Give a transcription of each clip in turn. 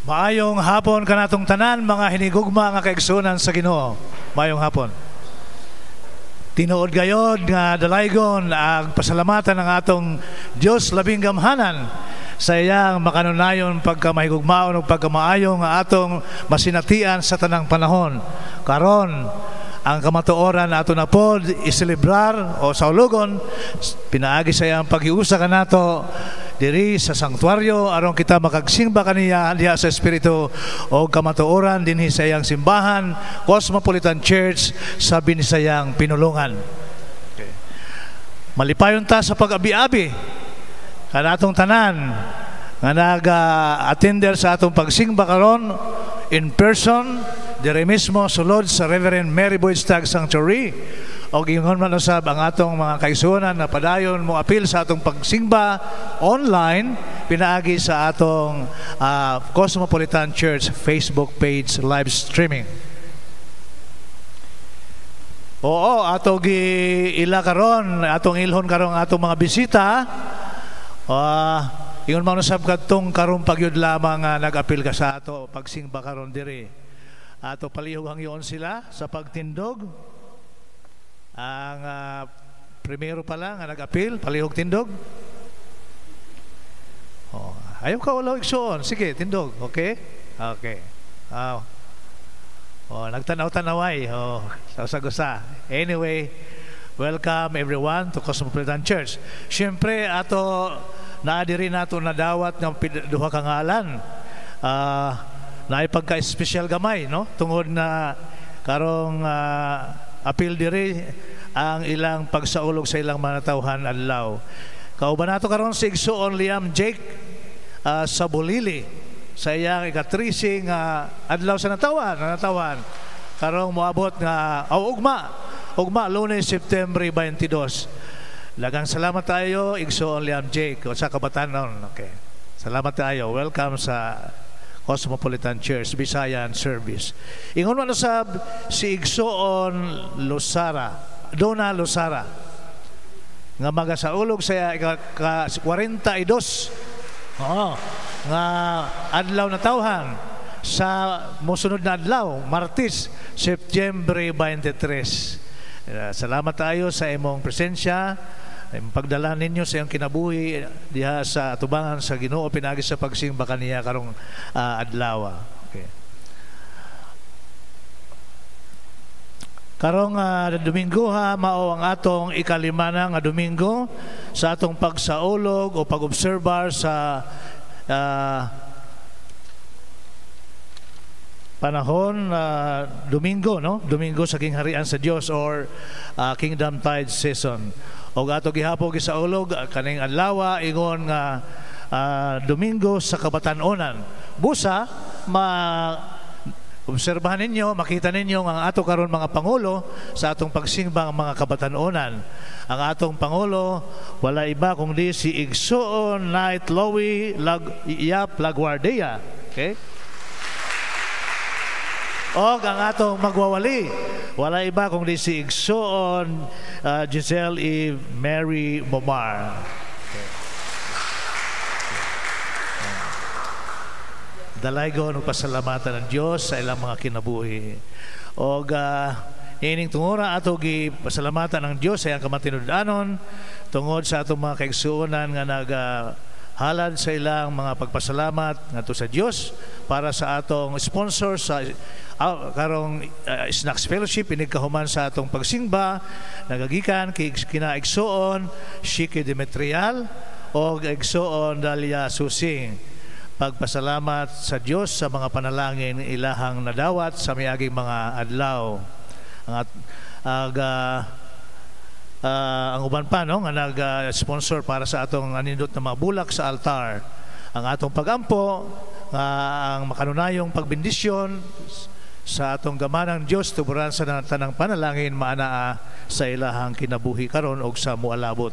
Maayong hapon kanatong tanan mga hinigugma nga kaigsuonan sa Ginoo. Maayong hapon. Tinuod gayod nga dalaygon ang pasalamatan ng atong Dios labing gamhanan sa iyang makanunayon pagkamahigugmaon ug pagkamaayo nga atong masinatian sa tanang panahon. Karon ang kamatuoran ato na pod iselebrar o saulugon pinaagi sa iyang paghiusa kanato diri sa sanktuaryo aron kita makagsimba kaniya diha sa espiritu o kamatuoran dinhi sa iyang simbahan Cosmopolitan Church sa Binisayang Pinulongan. Okay. Malipayon ta sa pag-abi-abi kanatong tanan nga naga-attender sa atong pagsimba karon in person diri mismo sulod sa Reverend Mary Boyd Stagg Sanctuary. O ingon man usab ang atong mga kaigsuonan na padayon mo apil sa atong pagsimba online pinaagi sa atong Cosmopolitan Church Facebook page live streaming. Oo, ato gi ila karon, atong ilhon karon atong mga bisita. Ingon man usab kadtong karon pagyud lamang nag-apil ka sa ato pagsimba karon diri. Ato palihog hangyoon sila sa pagtindog. Ang primero pa lang nga nag-apil, palihog tindog. Oh, ayaw ka wala igsuon. Sige, tindog. Okay? Okay. Oh, nagtanaw-tanaway. Oh, sa-usa. Anyway, welcome everyone to Cosmopolitan Church. Siyempre, ato Naa diri nato nadawat nga duha ka ngalan. Naay pagka-espesyal gamay, no? Tungod na karong apil diri ang ilang pagsaulog sa ilang mga natawhan adlaw. Kauban nato karon si Igsoon Liam Jake sa Bulili sa iyang ika-13 nga adlaw sa natawhan. Karong moabot nga ugma ugma Lunes, September 22. Daghang salamat tayo, Igsoon Liam Jake, sa kabatanon. Okay. Salamat tayo. Welcome sa Cosmopolitan Church Visayan Service. Ingon man usab si Igsoon Losara, Donna Losara, nga magasaulog sa ika 42, oo, nga adlaw na tawhan sa mosunod na adlaw, Martes, Septyembre 23. Salamat tayo sa imong presensya, imong pagdala ninyo sa iyong kinabuhi diha sa atubangan sa Ginoo pinagi sa pagsimba kaniya karong adlaw. Okay. Karong Domingo ha, mao ang atong ikalima na nga Domingo sa atong pagsaulog o pag-obserbar sa panahon Domingo, no? Domingo sa Gingharian sa Dios or Kingdom Tide season. Og ato gihapon gisaulog kaning adlaw ingon nga Domingo sa Kabatan-onan. Busa ma obserbahan ninyo, makita ninyo ang ato karon mga pangulo sa atong pagsimba ang mga kabatan-onan. Ang atong pangulo wala iba kundi si Igsoon Knight Lowy Yap Laguardia. Okay? Og ang atong magwawali wala iba kundi si Igsoon Giselle E. Mary Momar. Okay. Dalaygon ug pasalamatan ng Dios sa ilang mga kinabuhi. Og ining tungura ato gipasalamatan ng Dios sa iyang kamatinud-anon tungod sa atong mga kaigsuonan nga nag halad sa ilang mga pagpasalamat ngadto sa Dios para sa atong sponsor sa karong Snacks Fellowship inig kahuman sa atong pagsimba, nagagikan kay kina Igsoon Shiki Demetrial og Igsoon Dalia Susing. Pagpasalamat sa Dios sa mga panalangin ilahang nadawat sa miaging mga adlaw. Ang uban pa, no, nga nag-sponsor para sa atong anindot na mga bulak sa altar. Ang atong pagampo, ang makanunayong pagbendisyon sa atong gamanang Dios tuburan sa tanang panalangin maanaa sa ilahang kinabuhi karon og sa mualabot.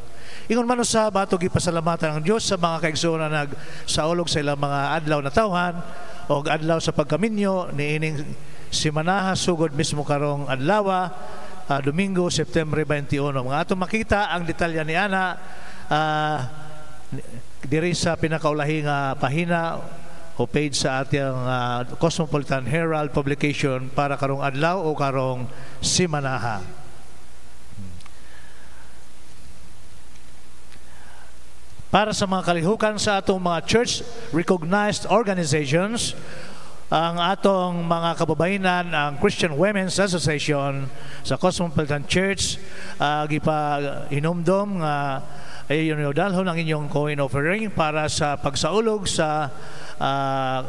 Ingon man usab ato gipasalamatan ang Dios sa mga kaigsuonan nagsaulog sa ilang mga adlaw na tawhan og adlaw sa pagkaminyo niining simanaha sugod mismo karong adlaw, Domingo, September 21. Mga atong makita ang detalye ni ana diri sa pinakaulahi nga pahina o page sa ating Cosmopolitan Herald publication para karong adlaw o karong simanaha. Para sa mga kalihukan sa atong mga church recognized organizations, ang atong mga kababayenan, ang Christian Women's Association sa Cosmopolitan Church, gipahinumdom nga ay dalhon ang inyong coin offering para sa pagsaulog sa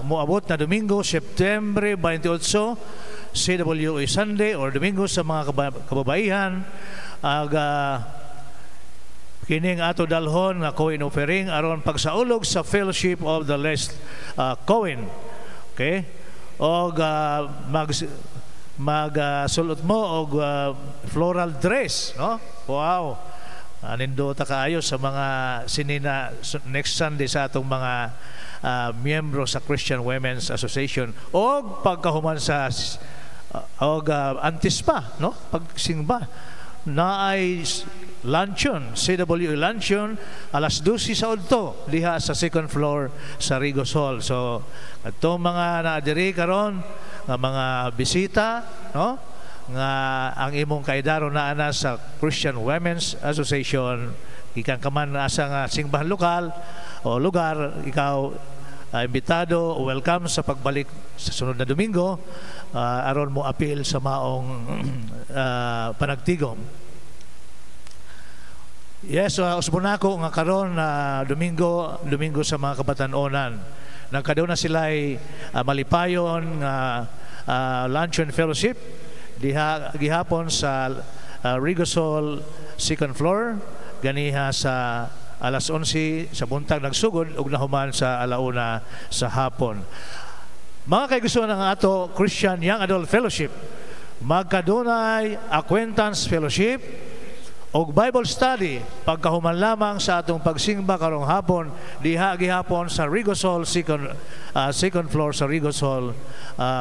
moabot na Domingo, September 28, CWA Sunday or Domingo sa mga kababaihan. Kining ato dalhon nga coin offering aron pagsaulog sa Fellowship of the Less Coin. Okay? Og mag sulot mo og floral dress, no? Wow. Anindota kaayo sa mga sinina next Sunday sa atong mga miyembro sa Christian Women's Association og pagkahuman sa og antes pa, no? Pagsimba naay luncheon, CWA luncheon alas 12 sa udto diha sa second floor sa Rigos Hall. So atong mga naadiri karon nga mga bisita, no? Nga ang imong kaidaro naa na sa Christian Women's Association, gikan ka man asa nga simbahan lokal o lugar, ikaw imbitado, welcome sa pagbalik sa sunod na Domingo aron mo apil sa maong panagtigom. Yes, usbon nako nga karon Domingo, Domingo sa mga kabatan-onan. Nagkaduna sila ay malipayon nga luncheon fellowship diha gihapon sa Rigosol second floor ganiha sa alas 11 sa buntag nagsugod ug nahuman sa alauna sa hapon. Mga kaigsuonan, ng ato Christian Young Adult Fellowship magkadunay acquaintance fellowship og Bible study pagkahuman lamang sa atong pagsimba karong hapon diha gihapon sa Rigosol second floor sa Rigosol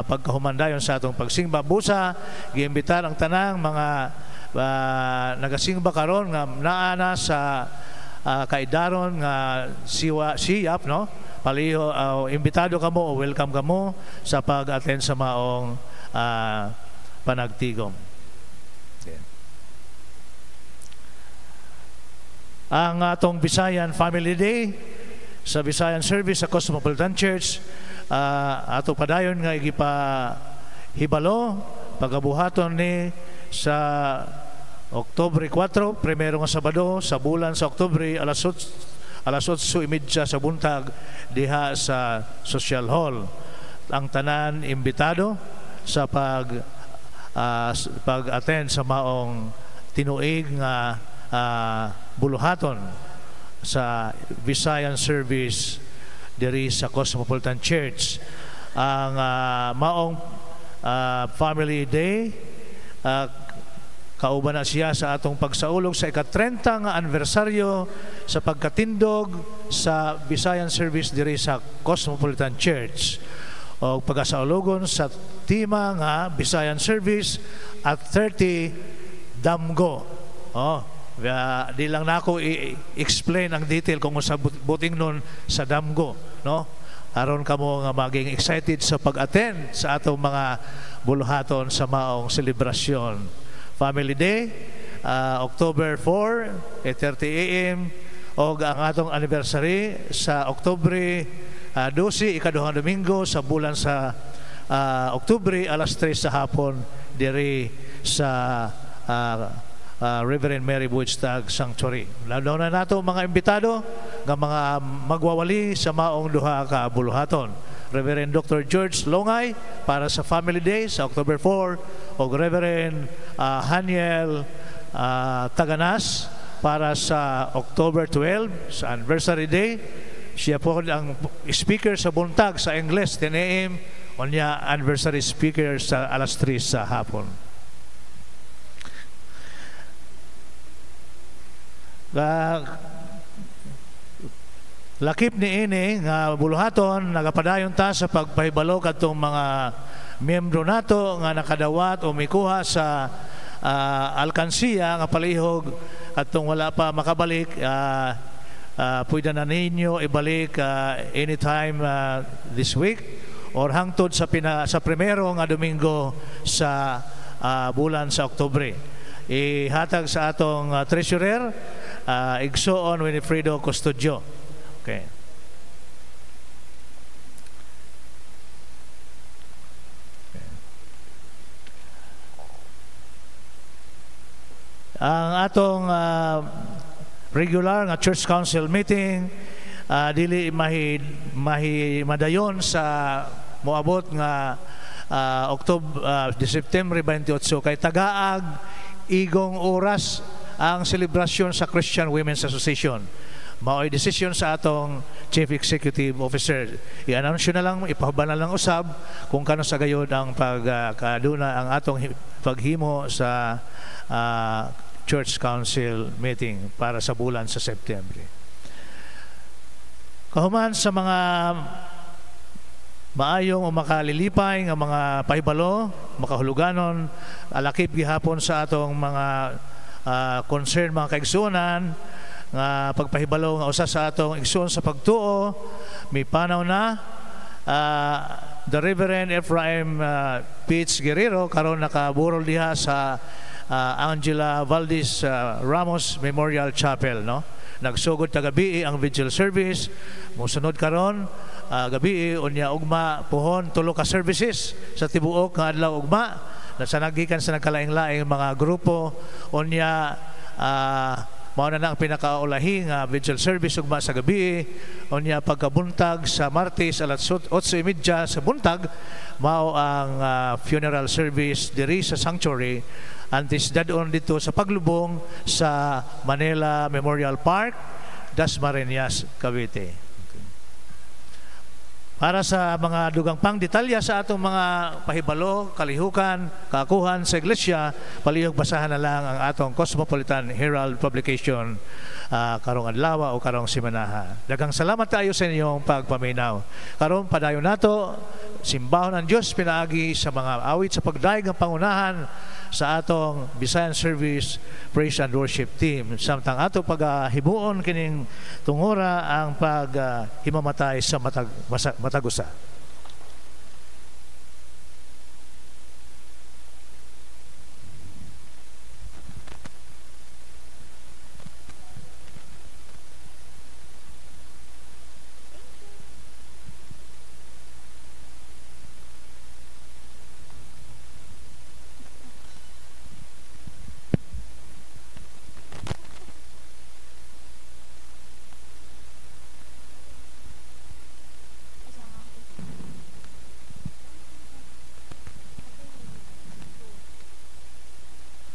pagkahuman dayon sa atong pagsimba. Busa giimbitar ang tanang mga nagasimba karon nga naa na sa kaidaron nga siwa siyap, no, paliho imbitado kamo o welcome kamo sa pag-attend sa maong panagtigom. Okay. Ang atong Visayan Family Day sa Visayan Service sa Cosmopolitan Church, ato padayon nga igipa hibalo pagabuhaton ni sa Oktubre 4, primero nga Sabado sa bulan sa Oktubre, alas 8:30 sa buntag diha sa Social Hall. Ang tanan imbitado sa pag-attend sa maong tinuig nga buluhaton sa Visayan Service diri sa Cosmopolitan Church. Ang maong Family Day kauban na siya sa atong pagsaulog sa ika-30 nga anibersaryo sa pagkatindog sa Visayan Service diri sa Cosmopolitan Church o pagkasaulogon sa tema nga Visayan Service at 30 Damgo. Oh, di lang nako i-explain ang detail kung sa buting nun sa Damgo, no? Aron kamo nga maging excited sa pag-attend sa atong mga buluhaton sa maong selebrasyon. Family Day, October 4, 8:30 a.m. og ang atong anniversary sa Oktubre 12, ikaduhang Domingo sa bulan sa Oktubre, alas 3 sa hapon diri sa Reverend Mary Buitstag Sanctuary. Lalo na nato mga imbitado nga mga magwawali sa maong duha ka buluhaton. Reverend Dr. George Longay para sa Family Day sa October 4 o Reverend Haniel Taganas para sa October 12 sa Anniversary Day. Siya po ang speaker sa buntag sa Ingles 10 a.m. Unya anniversary speaker sa alas 3 sa hapon. Lakip ni ini nga buluhaton, nagapadayon ta sa pagpahibalo kadtong mga miyembro nato nga nakadawat o mikuha sa alkansiya nga palihog kadtong wala pa makabalik, pwede na ninyo ibalik anytime this week or hangtod sa sa primero nga Domingo sa bulan sa Oktubre. Ihatag sa atong treasurer, Igsoon Winifredo Custodio. Okay. Ang atong regular nga Church Council meeting dili mahi mahi madayon sa moabot nga October September 28 kay tagaag igong oras ang selebrasyon sa Christian Women's Association. Mao'y desisyon sa atong Chief Executive Officer. I-announce na lang, ipahaba na lang usab kung kano sa gayod ang pagkaduna ang atong paghimo sa Church Council meeting para sa bulan sa September. Kahuman sa mga maayong o makalilipay nga mga pahibalo, makahuluganon, alakip gihapon sa atong mga concern mga kaigsuonan, nga pagpahibalo nga usa sa atong igsuon sa pagtuo, mipanaw na the Reverend Ephraim Pitts Guerrero, karon nakaburol diha sa Angela Valdez Ramos Memorial Chapel, no? Nagsugod ta gabi ang vigil service, mosunod karon gabi unya ugma puhon tulo ka services sa tibuok nga adlaw ugma, sa nagikan sa nagkalaing-laing mga grupo unya. Mao na na ang pinakaulahi nga vigil service ugma sa gabi. Unya pagkabuntag sa Martes alas 8:30 sa buntag mao ang funeral service diri sa sanctuary antes dadon dito sa paglubong sa Manila Memorial Park, Dasmariñas, Cavite. Para sa mga dugang pang detalya sa atong mga pahibalo, kalihukan, kaakuhan sa iglesia, palihog basahan na lang ang atong Cosmopolitan Herald publication karong adlaw o karong semanaha. Daghang salamat tayo sa inyong pagpaminaw. Karon padayon nato simbahon ang Dios pinaagi sa mga awit sa pagdayeg ang pangunahan sa atong Visayan Service Praise and Worship Team. Samtang ato paghimuon kining tungura ang paghimamatay sa matag usa.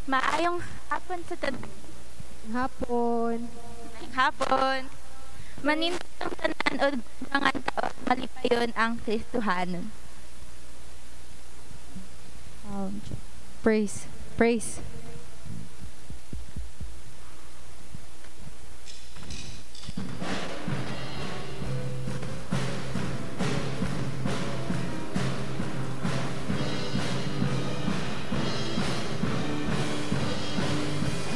Maayong hapon sa tanan. Hapon. Maayong hapon. Manindot tanan og mga taon malipayon ang Kristohanon. Praise, praise.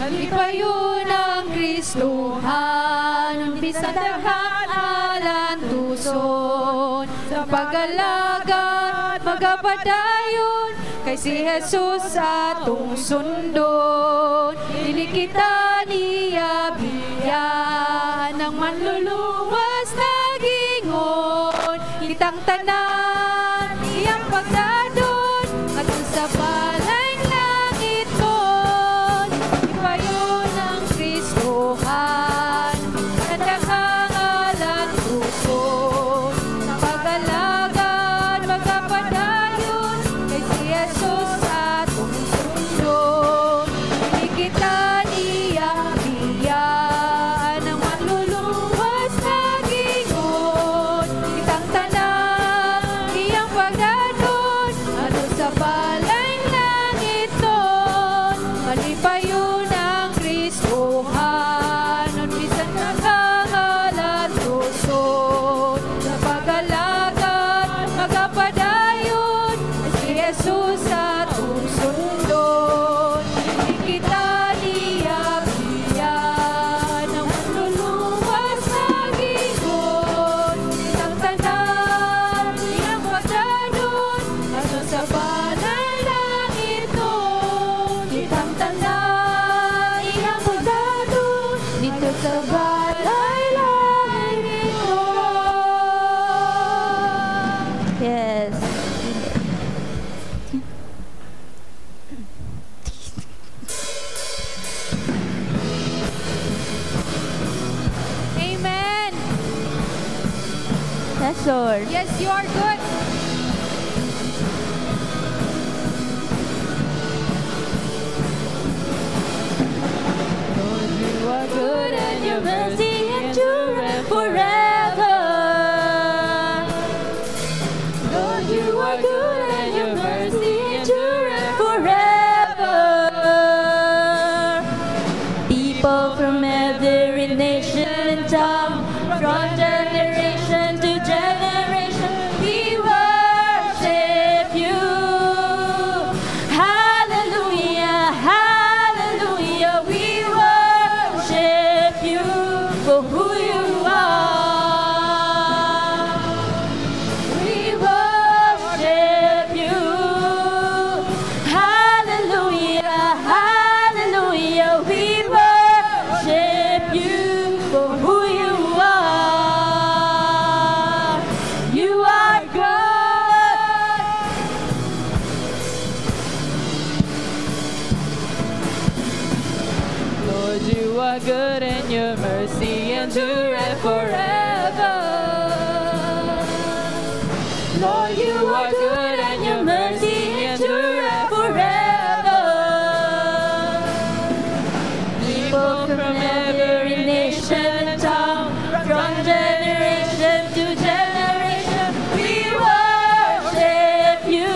Malipayon ang Kristohan, bisan daghang alantuson, sa pag-alagad magapadayon, kay si Jesus atong sundon. Dili kita niya biyan, ang manluluwas nagingon, kitang tanan iyang pagdadon, ato sa balay langiton. Ipayon ang Kristohan, daghang alantuson, sa pag-alagad magapadayon, kay si Jesus atong sundon. Dili kita niya biyan, ang manluluwas nagingon, kitang tanan iyang pagdadon, ato sa balay langiton. Malipayon ang Kristohan, bisan daghang alantuson, sa pag-alagad magapadayon, si Jesus atong sundon. Dili kita niya biyan, ang manluluwas nagingon, kitang tanan iyang pagdadon, ato sa balay langiton. Kitang tanan iyang pagdadon, Dito sa balay langiton. Yes. Amen. Yes, Lord. Yes, you are good. Lord, you are good and your mercy endureth forever. Lord, you are good and your mercy endureth forever. People from every nation and tongue, from generation to generation, we worship you. Hallelujah, hallelujah, we worship are good and your mercy endureth forever. Lord, you are good and your mercy endureth forever. People from every nation and tongue, from generation to generation, we worship you.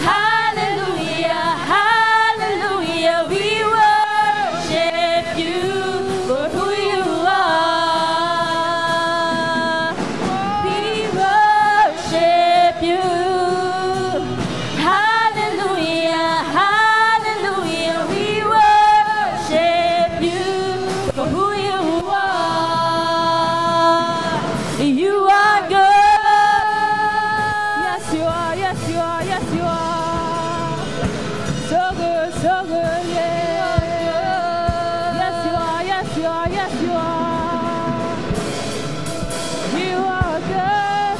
Hallelujah, hallelujah, we worship you for who you are. We worship you. Hallelujah, hallelujah, we worship you for who you are. You are good. Yes, you are. Yes, you are. Yes, you are. So good, so good, yeah. Yes, you are. Yes, you are. Yes, you are. You are good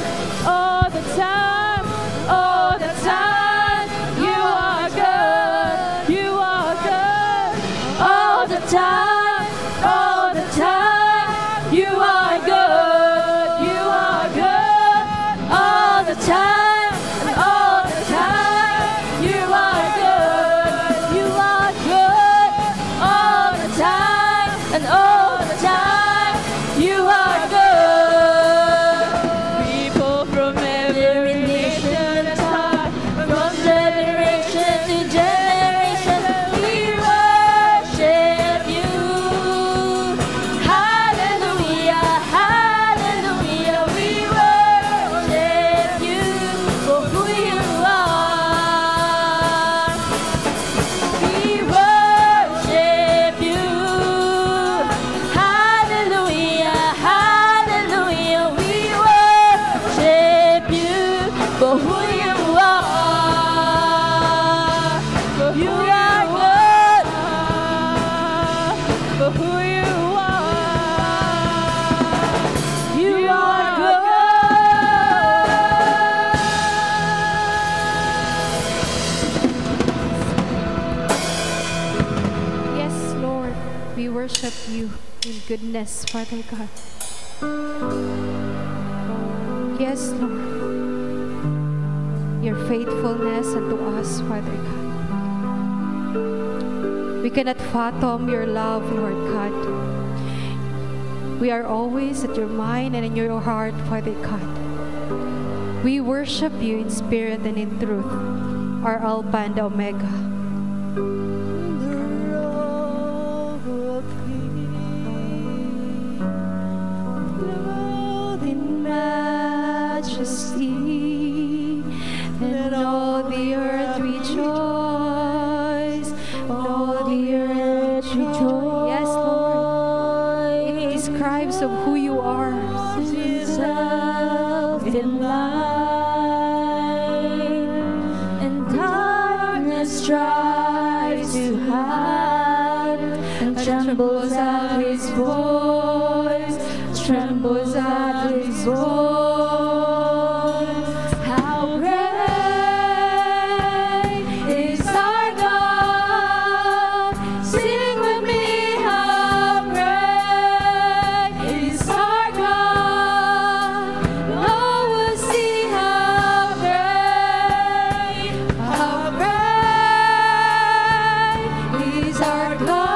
all the time, all the time. You are good. You are good all the time, all the time. You are good, you are good, all the time, and all the time. You are good, you are good, all the time, and all the time. You are good. People from Every nation and tongue, from generation to generation, we worship you. Hallelujah, hallelujah, we worship you for who you are. We worship you. Hallelujah, hallelujah, we worship you for who you are. For You who are you good. are. For who you are. You are good. Yes, Lord, we worship you in goodness, Father God. Yes, Lord, your faithfulness unto us, Father God. We cannot fathom your love, Lord God. We are always at your mind and in your heart, Father God. We worship you in spirit and in truth, our Alpha and Omega. The robe appeared, Clothed in majesty, and all the earth rejoice, all the earth rejoice. Yes, Lord. It describes of who you are. Himself in light, and darkness tries to hide, and trembles at his voice, trembles at his voice. How great is our God? Sing with me, how great is our God? All will see how great is our God.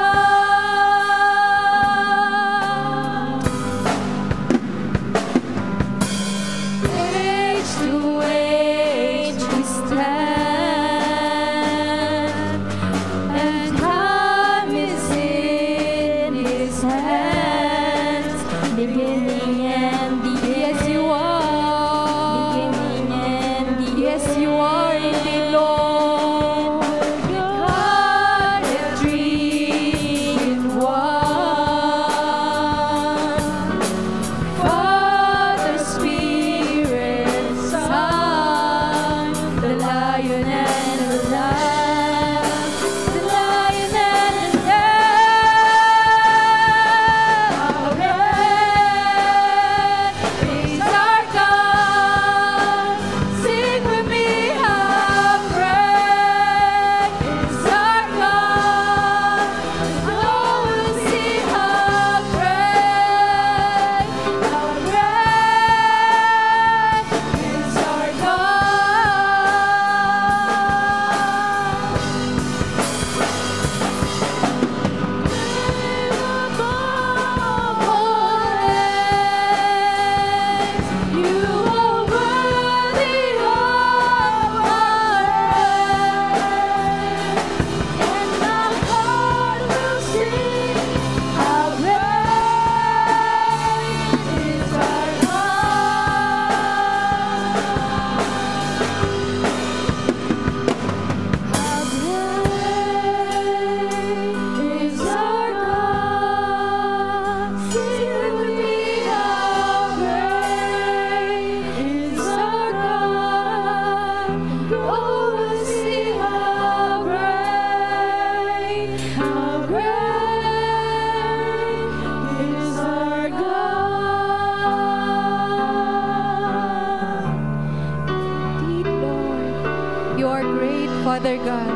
Father God.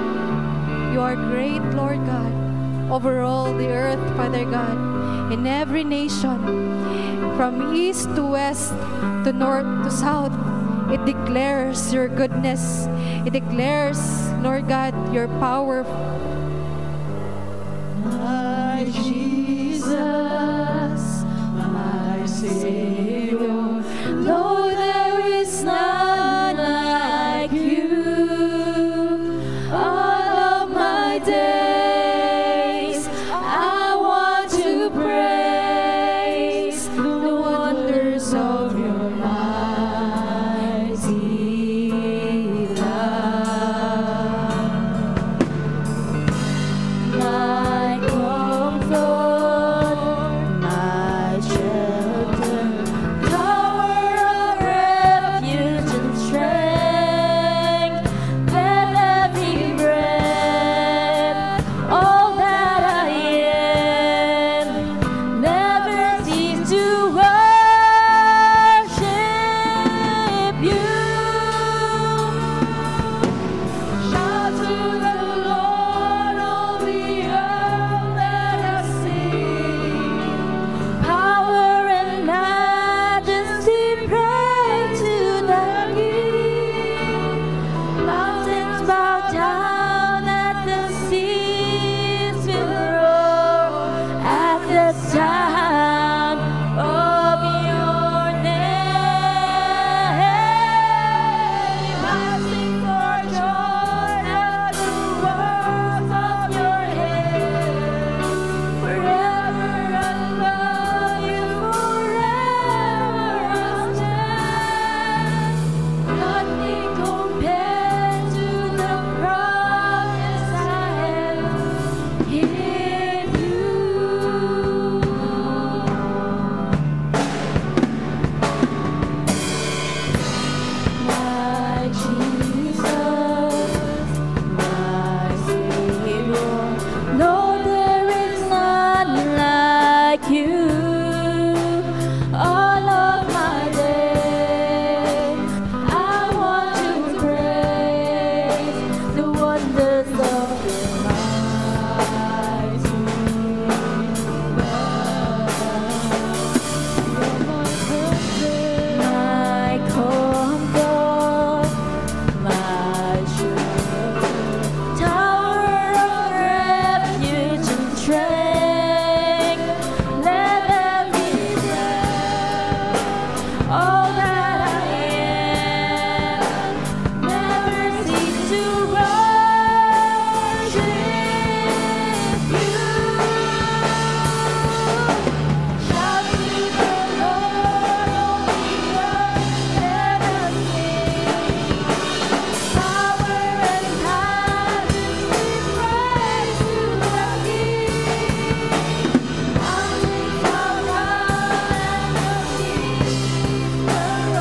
You are great, Lord God, over all the earth, Father God, in every nation, from east to west, to north to south. It declares your goodness. It declares, Lord God, your power. My Jesus, my Savior, Lord, there is none like you. All of my days, I want to praise the wonders of your mighty love. My comfort, my shelter, tower of refuge and strength, let every breath, all that I am, never cease to worship you. Shout to the Lord, all the earth, let us sing. Power and majesty, pray to the King. Mountains bow down at the seas will roar at the sound of your name. I sing for joy at the works of your hands. Forever I love you, forever I stand. Nothing compares to the promise I have in you. My Jesus, my Savior, Lord, there is none like you. All of my days, I want to praise the wonders of your mighty love. My comfort, my shelter, tower of refuge and strength. Let every breath, all that I am, never cease to worship you. Shout to the Lord, all the earth, let us sing. Power and majesty, praise to the King. Mountains bow down and the seas will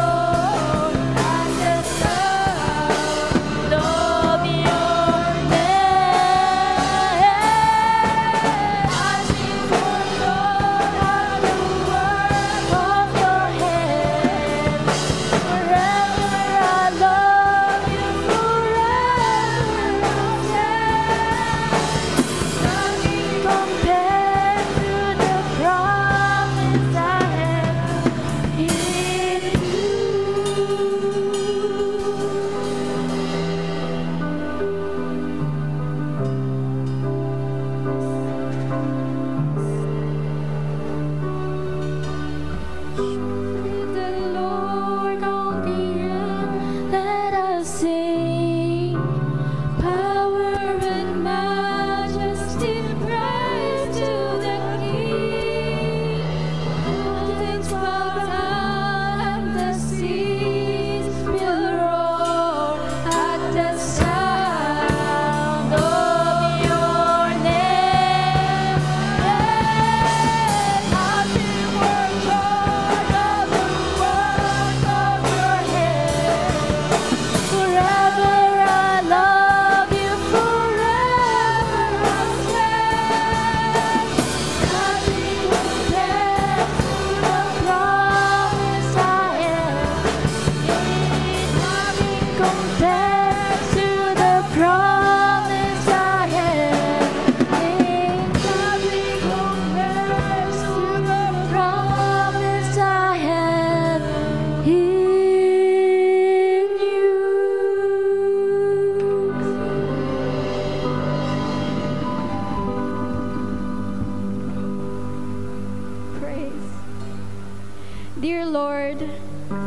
Lord,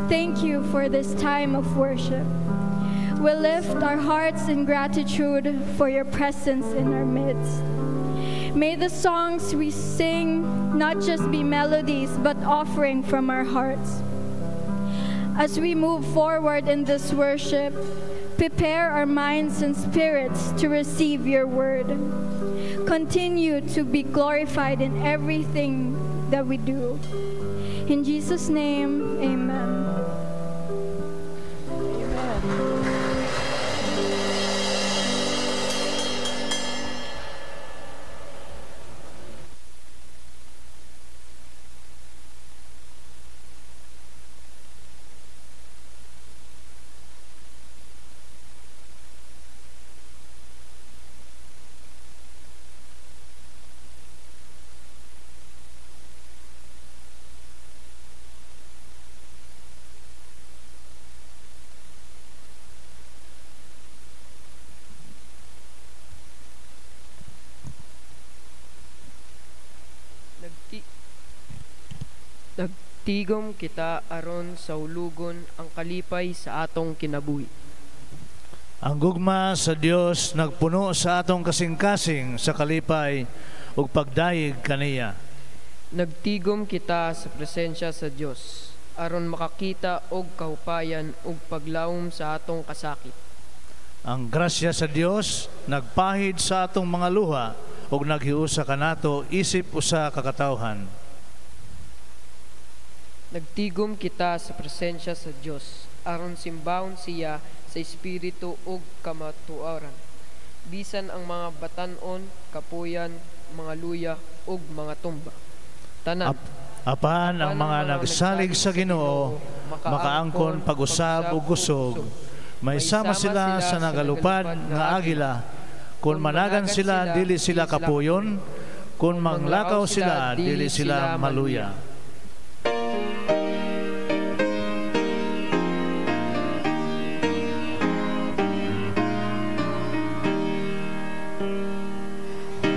thank you for this time of worship. We lift our hearts in gratitude for your presence in our midst. May the songs we sing not just be melodies, but offering from our hearts. As we move forward in this worship, prepare our minds and spirits to receive your word. Continue to be glorified in everything that we do. In Jesus' name, amen. Amen. Nagtigom kita aron saulugon ang kalipay sa atong kinabuhi. Ang gugma sa Dios nagpuno sa atong kasing-kasing sa kalipay ug pagdayeg kaniya. Nagtigom kita sa presensya sa Dios aron makakita og kahupayan ug paglawom sa atong kasakit. Ang grasya sa Dios nagpahid sa atong mga luha ug naghiusa kanato isip usa ka katawhan. Nagtigom kita sa presensya sa Dios aron simbahon siya sa espiritu ug kamatuoran, bisan ang mga batan-on, kapuyan, mga luya ug mga tumba. Tanan. Apan ang mga nagsalig sa Ginoo makaangkon pag-usab ug kusog. May sama sila sa nagalupad nga agila. Kung managan sila, dili sila kapuyon. Kung manglakaw sila, dili sila maluya.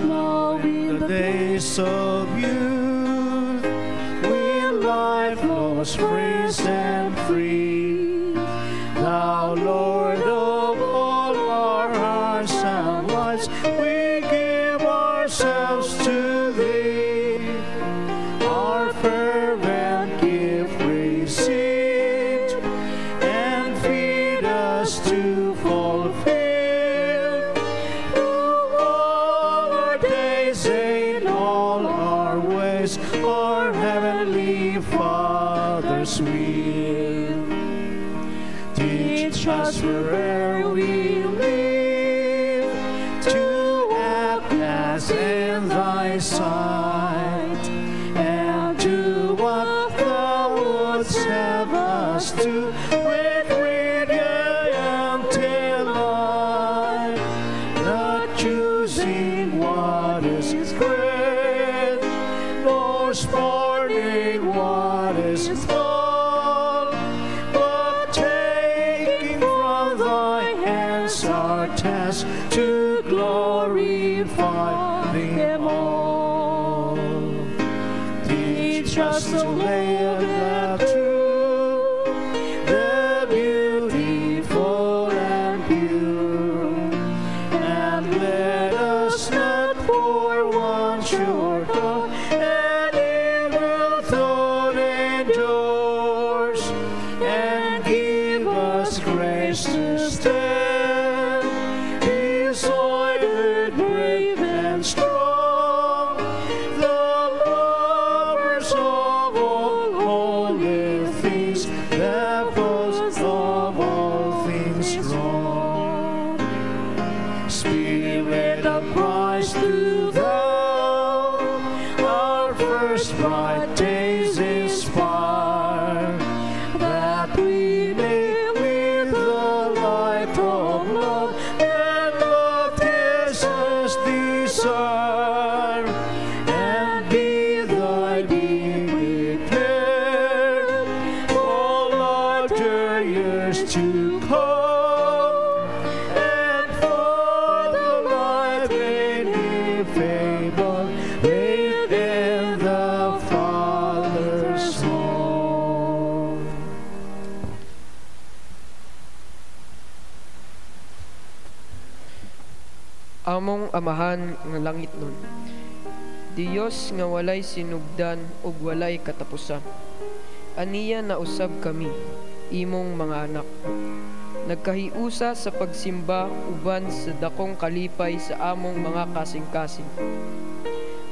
Now in the days of youth, when life flows fresh and free, Thou, Lord of all our hearts and lives, we give ourselves to Thee. Our fervent gift received, and feed us to fulfill through all our days in all our ways, our heavenly Father's will. Teach us where we live to act as in Thy sight, and do what Thou wouldst have us do with rigor and delight, not choosing what is great, nor spurning what is small, but taking from Thy hands our task to glorify them all. Teach us to live the truth, the beautiful and pure, and let us not for one short thought an evil thought endures, and give us grace to stand decided, brave and strong, the lovers of all holy things, the foes of all things wrong. Spirit of Christ, do Thou our first bright days inspire, that we may with the light of love and love kisses desire, and be Thy being prepared for larger years to come, and for the life ineffable within the Father's home. Among Amahan nga langit nun, Dios nga walay sinugdan ug walay katapusan. Aniya na usab kami, imong mga anak. Nagkahiusa sa pagsimba uban sa dakong kalipay sa among mga kasing-kasing.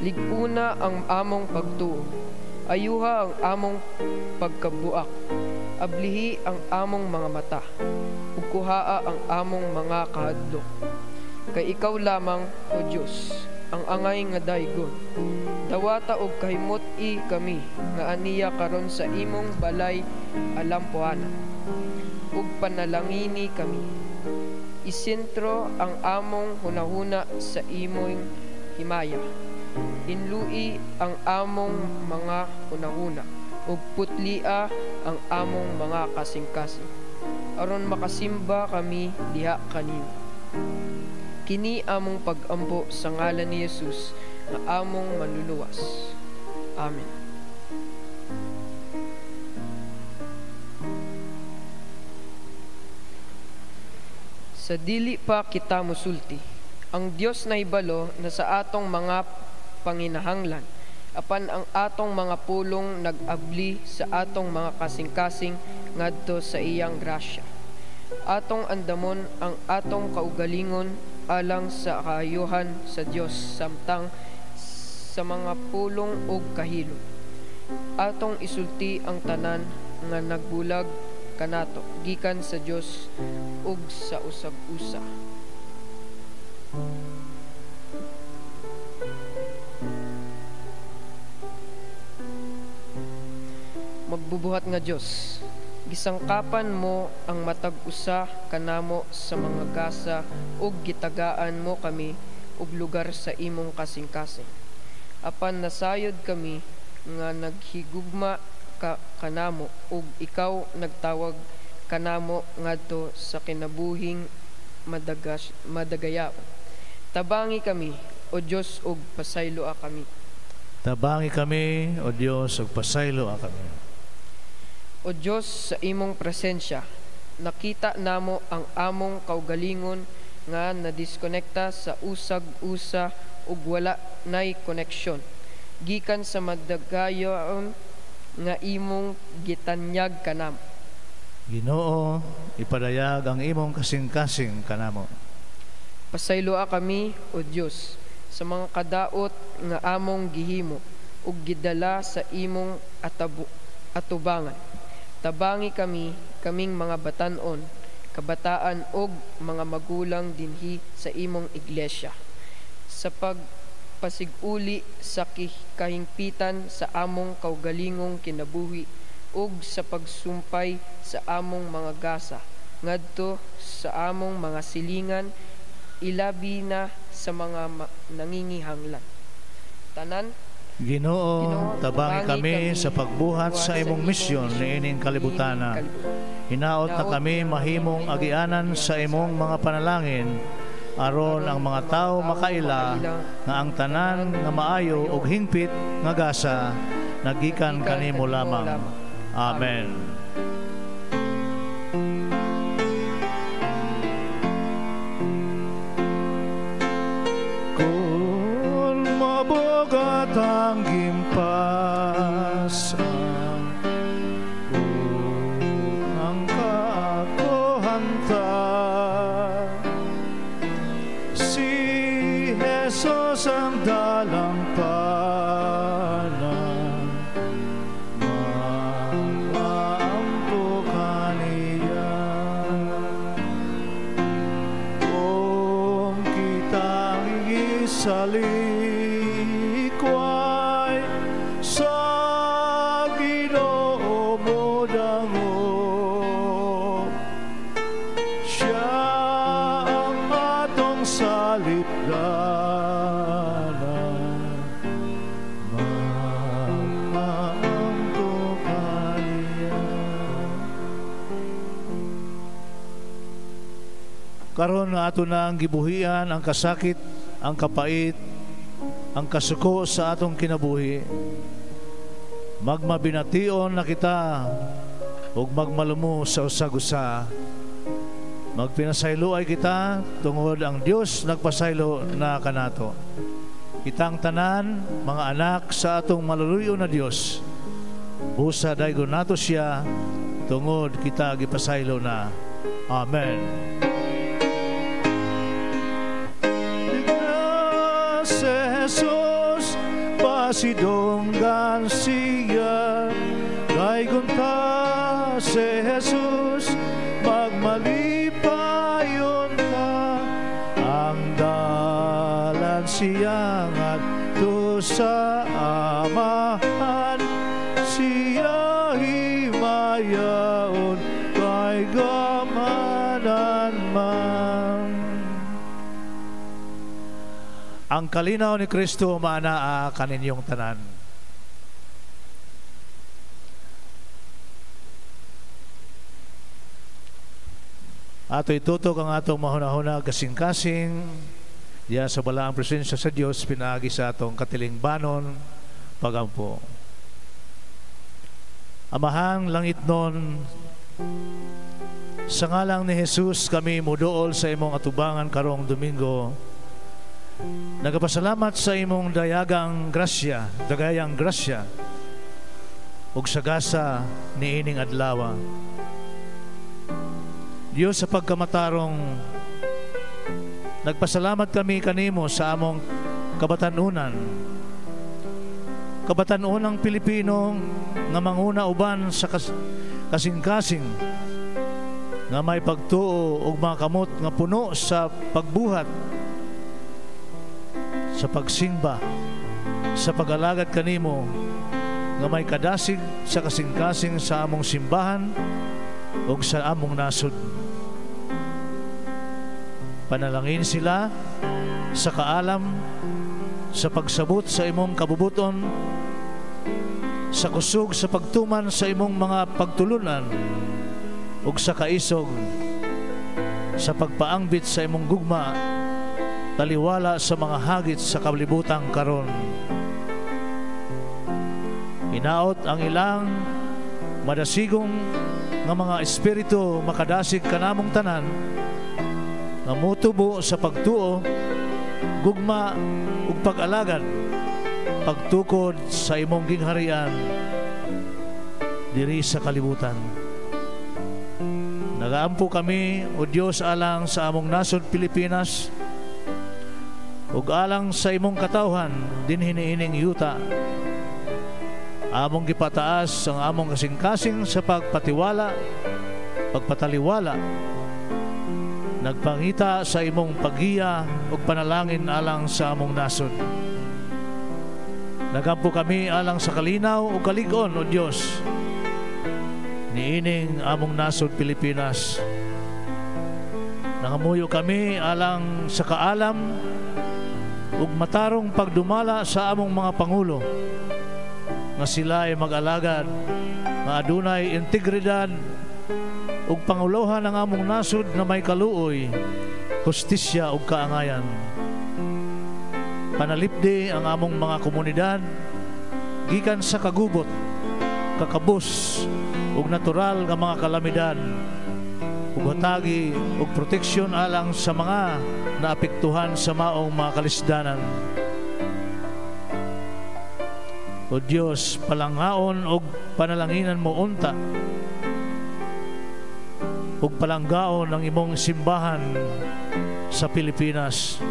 Ligpuna ang among pagtuo, ayuha ang among pagkabuak, ablihi ang among mga mata, ug kuhaa ang among mga kahadlok. Kay ikaw lamang, O Dios, ang angay nga daygon. Dawata og kahimot-i kami nga aniya karon sa imong balay alampuana, ug panalangini kami. Isentro ang among hunahuna sa imong himaya. Inlui ang among mga hunahuna ug putlia ang among mga kasing-kasing, aron makasimba kami diha kanimo. Kini among pag-ampo sa ngalan ni Jesus nga among manluluwas. Amen. Sa dili pa kita musulti, ang Dios nahibalo na sa atong mga panginahanglan, apan ang atong mga pulong nag-abli sa atong mga kasing-kasing ngadto sa iyang grasya. Atong andamon ang atong kaugalingon alang sa kaayuhan sa Dios samtang sa mga pulong ug kahilom. Atong isulti ang tanan nga nagbulag kanato gikan sa Dios ug sa usag-usa. Magbubuhat nga Dios, gisangkapan mo ang matag usa kanamo sa mga gasa ug gitagaan mo kami og lugar sa imong kasing-kasing. Apan nasayod kami nga naghigugma ka kanamo ug ikaw nagtawag kanamo ngadto sa kinabuhing madagayaon. Tabangi kami, o Dios, ug pasayloa kami. Tabangi kami, o Dios, ug pasayloa kami. O Dios, sa imong presensya, nakita namo ang among kaugalingon nga nadiskonekta sa usag-usa ug wala nay koneksyon gikan sa madagayon nga imong gitanyag kanamo. Ginoo, ipadayag ang imong kasing-kasing kanamo. Pasayloa kami, O Dios, sa mga kadaot nga among gihimo ug gidala sa imong atubangan. Tabangi kami, kaming mga batan-on, kabataan og mga magulang dinhi sa imong iglesia, sa pagpasiguli sa kahingpitan sa among kaugalingong kinabuhi ug sa pagsumpay sa among mga gasa ngadto sa among mga silingan, ilabi na sa mga nangingihanglan. Tanan, Ginoo, tabangi kami sa pagbuhat sa imong misyon niining kalibutana. Hinaot na kami mahimong agianan sa imong mga panalangin, aron ang mga tao makaila nga ang tanan nga maayo ug hingpit nga gasa nagikan kanimo lamang. Amen. Kung mabugat ang gimpasan, ang kaakohanta, si Jesus ang dalampana, maampo kaniya. Kung kitang isalikway sa Ginoo mo dangop, siya ang atong salipdana, maampo kaniya. Karon nga ato na ang gibuhian ang kasakit, ang kapait, ang kasuko sa atong kinabuhi. Magmabination na kita ug magmalumo sa usag-usa. Magpinasaylo ay kita tungod ang Dios nagpasaylo na kanato. Kitang tanan, mga anak sa atong maluluyo na Dios, busa daygon nato siya tungod kita gipasaylo na. Amen. Si Jesus, pasidunggan siya, daygon ta si Jesus, magmalipayon ta, ang dalan siya ngadto sa Amahan, siya himayaon kay gamanan man. Ang kalinaw ni Kristo maanaa kaninyong tanan. Ato itutok ang atong mahuna-huna kasing-kasing diya sa balaang presensya sa Dios pinaagi sa atong katilingbanon pagampo. Amahang langit nun, sa ngalang ni Jesus kami muduol sa imong atubangan karong Domingo. Nagapasalamat sa imong dayagang grasya, dagayang grasya ug sagasa niining adlaw. Diyos, sa pagkamatarong nagpasalamat kami kanimo sa among kabatanunan. Kabatanunang Pilipino nga manguna uban sa kasing-kasing nga may pagtuo ug mga kamot nga puno sa pagbuhat, sa pagsimba, sa pag-alagad kanimo nga may kadasig sa kasing-kasing sa among simbahan ug sa among nasod. Panalangin sila sa kaalam, sa pagsabot sa imong kabubuton, sa kusog sa pagtuman sa imong mga pagtulunan, ug sa kaisog sa pagpaangbit sa imong gugma, taliwala sa mga hagit sa kalibutang karon. Hinaot ang ilang madasigong nga mga espiritu makadasig kanamong tanan nga motubo sa pagtuo, gugma ug pag-alagad, pagtukod sa imong gingharian diri sa kalibutan. Nagaampo kami, o Dios, alang sa among nasod Pilipinas ug alang sa imong katawhan dinhi niining yuta. Among gipataas ang among kasing-kasing sa pagpatiwala, pagpataliwala, nagpangita sa imong paggiya ug panalangin alang sa among nasod. Nagampo kami alang sa kalinaw ug kalig-on, o Dios, niining among nasod Pilipinas. Nangamuyo kami alang sa kaalam ug matarong pagdumala sa among mga pangulo, nga sila ay mag-alagad, nga adunay integridad ug panguluhan ang among nasod nga may kaluoy, hustisya ug kaangayan. Panalipdi ang among mga komunidad gikan sa kagubot, kakabus ug natural nga mga kalamidad, ug hatagi ug proteksyon alang sa mga naapektuhan sa maong mga kalisdanan. O Dios, palanghaon og panalanginan mo unta ug palanggaon ang imong simbahan sa Pilipinas.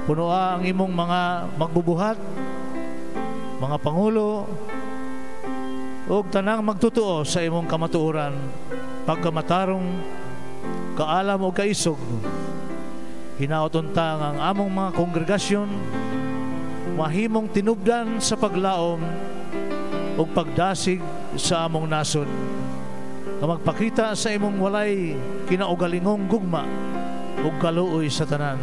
Punoa ang imong mga magbubuhat, mga pangulo, ug tanang magtutuo sa imong kamatuoran, pagkamatarong, kaalam ug kaisog. Hinaot unta ang among mga kongregasyon mahimong tinubdan sa paglaom ug pagdasig sa among nasod, nga magpakita sa imong walay kinaugalingong gugma ug kaluoy sa tanan.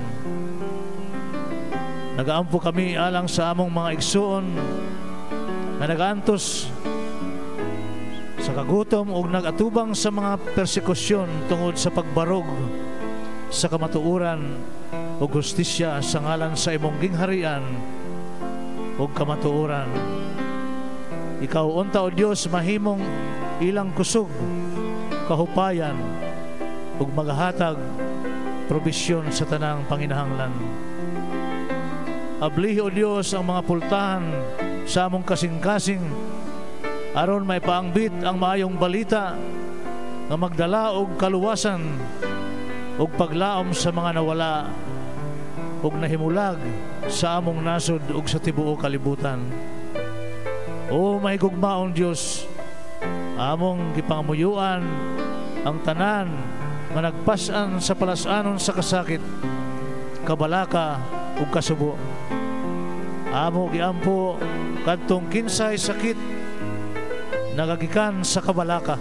Nagaampo kami alang sa among mga igsuon nga nagaantos sa kagutom ug nagatubang sa mga persekusyon tungod sa pagbarog sa kamatuoran ug hustisya sa ngalan sa imong gingharian ug kamatuoran. Ikaw unta, o Dios, mahimong ilang kusog, kahupayan ug magahatag probisyon sa tanang panginahanglan. Ablihi, O Dios, ang mga pultahan sa among kasing-kasing aron may paangbit ang maayong balita nga magdala og kaluwasan ug paglaom sa mga nawala ug nahimulag sa among nasod ug sa tibuok kalibutan. O mahigugmaong Dios, among gipangamuyuan ang tanan nga nagpas-an sa palas-anon sa kasakit, kabalaka ug kasubo. Amo giampo kadtong kinsay sakit nagagikan sa kabalaka.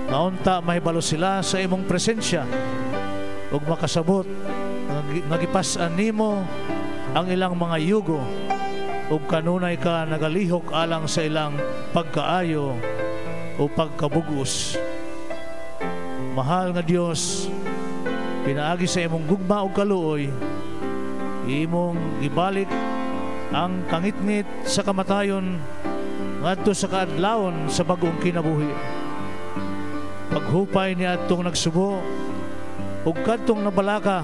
Ngaunta mahibalo sila sa imong presensya ug makasabot nga gipas-an nimo ang ilang mga yugo ug kanunay ka nagalihok alang sa ilang pagkaayo o pagkabugos. Mahal nga Dios, pinaagi sa imong gugma ug kaluoy, imong gibalik ang kangitngit sa kamatayon ngadto sa kaadlawon sa bag-ong kinabuhi. Paghupay ni adtong nagsubo ug kadtong nabalaka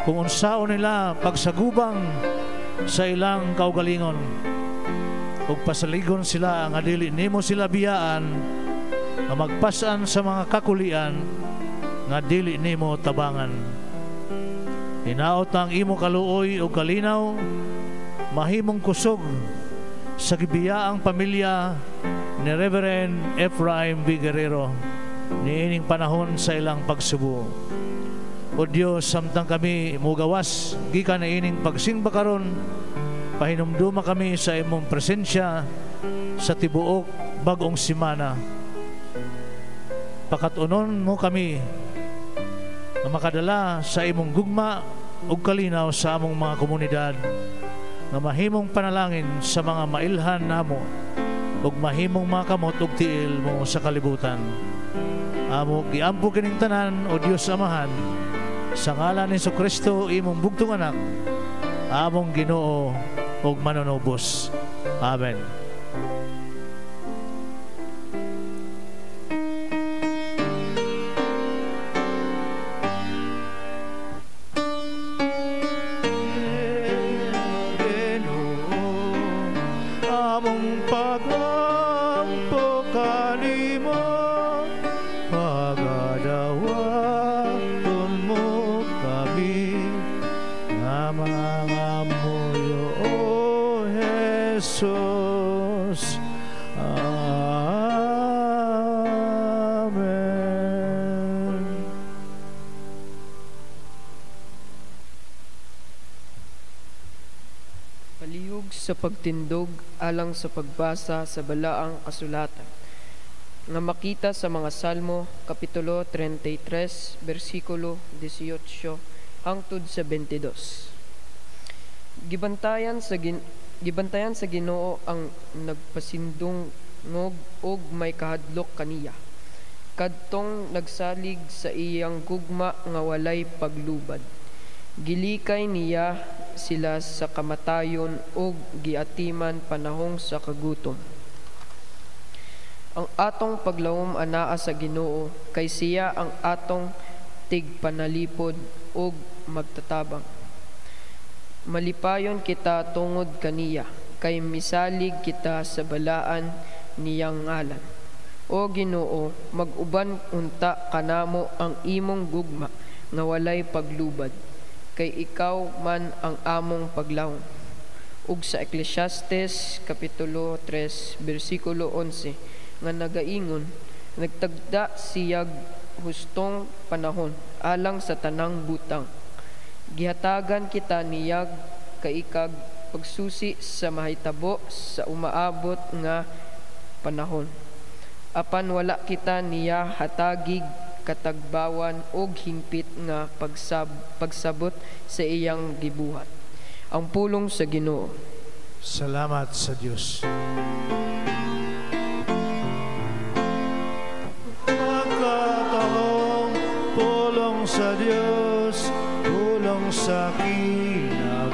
kung unsaon nila pagsagubang sa ilang kaugalingon, ug pasaligon sila nga dili nimo sila biyaan nga magpasan sa mga kakulian nga dili nimo tabangan. Hinaot ang imo kaluoy ug kalinaw mahimong kusog sa gibiyaang pamilya ni Reverend Ephraim B. Guerrero niining panahon sa ilang pagsubo. O Dios, samtang kami mugawas gikan na ining pagsimba karon, pahinumduma kami sa imong presensya sa tibuok bag-ong simana. Pakatunon mo kami nga makadala sa imong gugma ug kalinaw sa among mga komunidad, nga mahimong panalangin sa mga mailhan namo ug mahimong mga kamot ug tiil mo sa kalibutan. Amo giampo kining tanan, o Dios Amahan, sa ngalan ni Jesucristo, imong bugtong anak, among Ginoo ug manunubos. Amen. Among pag-ampo kanimo, pagadawaton mo kami nga mga muyo, O Jesus. Amen. Palihog sa pagtindog alang sa pagbasa sa balaang kasulatan nga makita sa mga Salmo kapitulo 33 bersikulo 18 hangtod sa 22. Gibantayan sa Ginoo ang nagpasindungog og may kahadlok kaniya, kadtong nagsalig sa iyang gugma nga walay paglubad. Gilikay niya sila sa kamatayon ug giatiman panahong sa kagutom. Ang atong paglawom anaa sa Ginoo, kay siya ang atong tigpanalipod ug magtatabang. Malipayon kita tungod kaniya, kay misalig kita sa balaan niyang ngalan. O Ginoo, mag-uban unta kanamo ang imong gugma nga walay paglubad, kay ikaw man ang among paglawom. Ug sa Ecclesiastes kapitulo 3 bersikulo 11 nga nagaingon, nagtagda siyag hustong panahon alang sa tanang butang. Gihatagan kita niyag kaikag pagsusi sa mahitabo sa umaabot nga panahon. Apan wala kita niya hatagig katagbawan og hingpit nga pagsabot sa iyang gibuhat. Ang pulong sa Ginoo. Salamat sa Dios. Pagkatahong pulong sa Dios, pulong sa kinabuhi.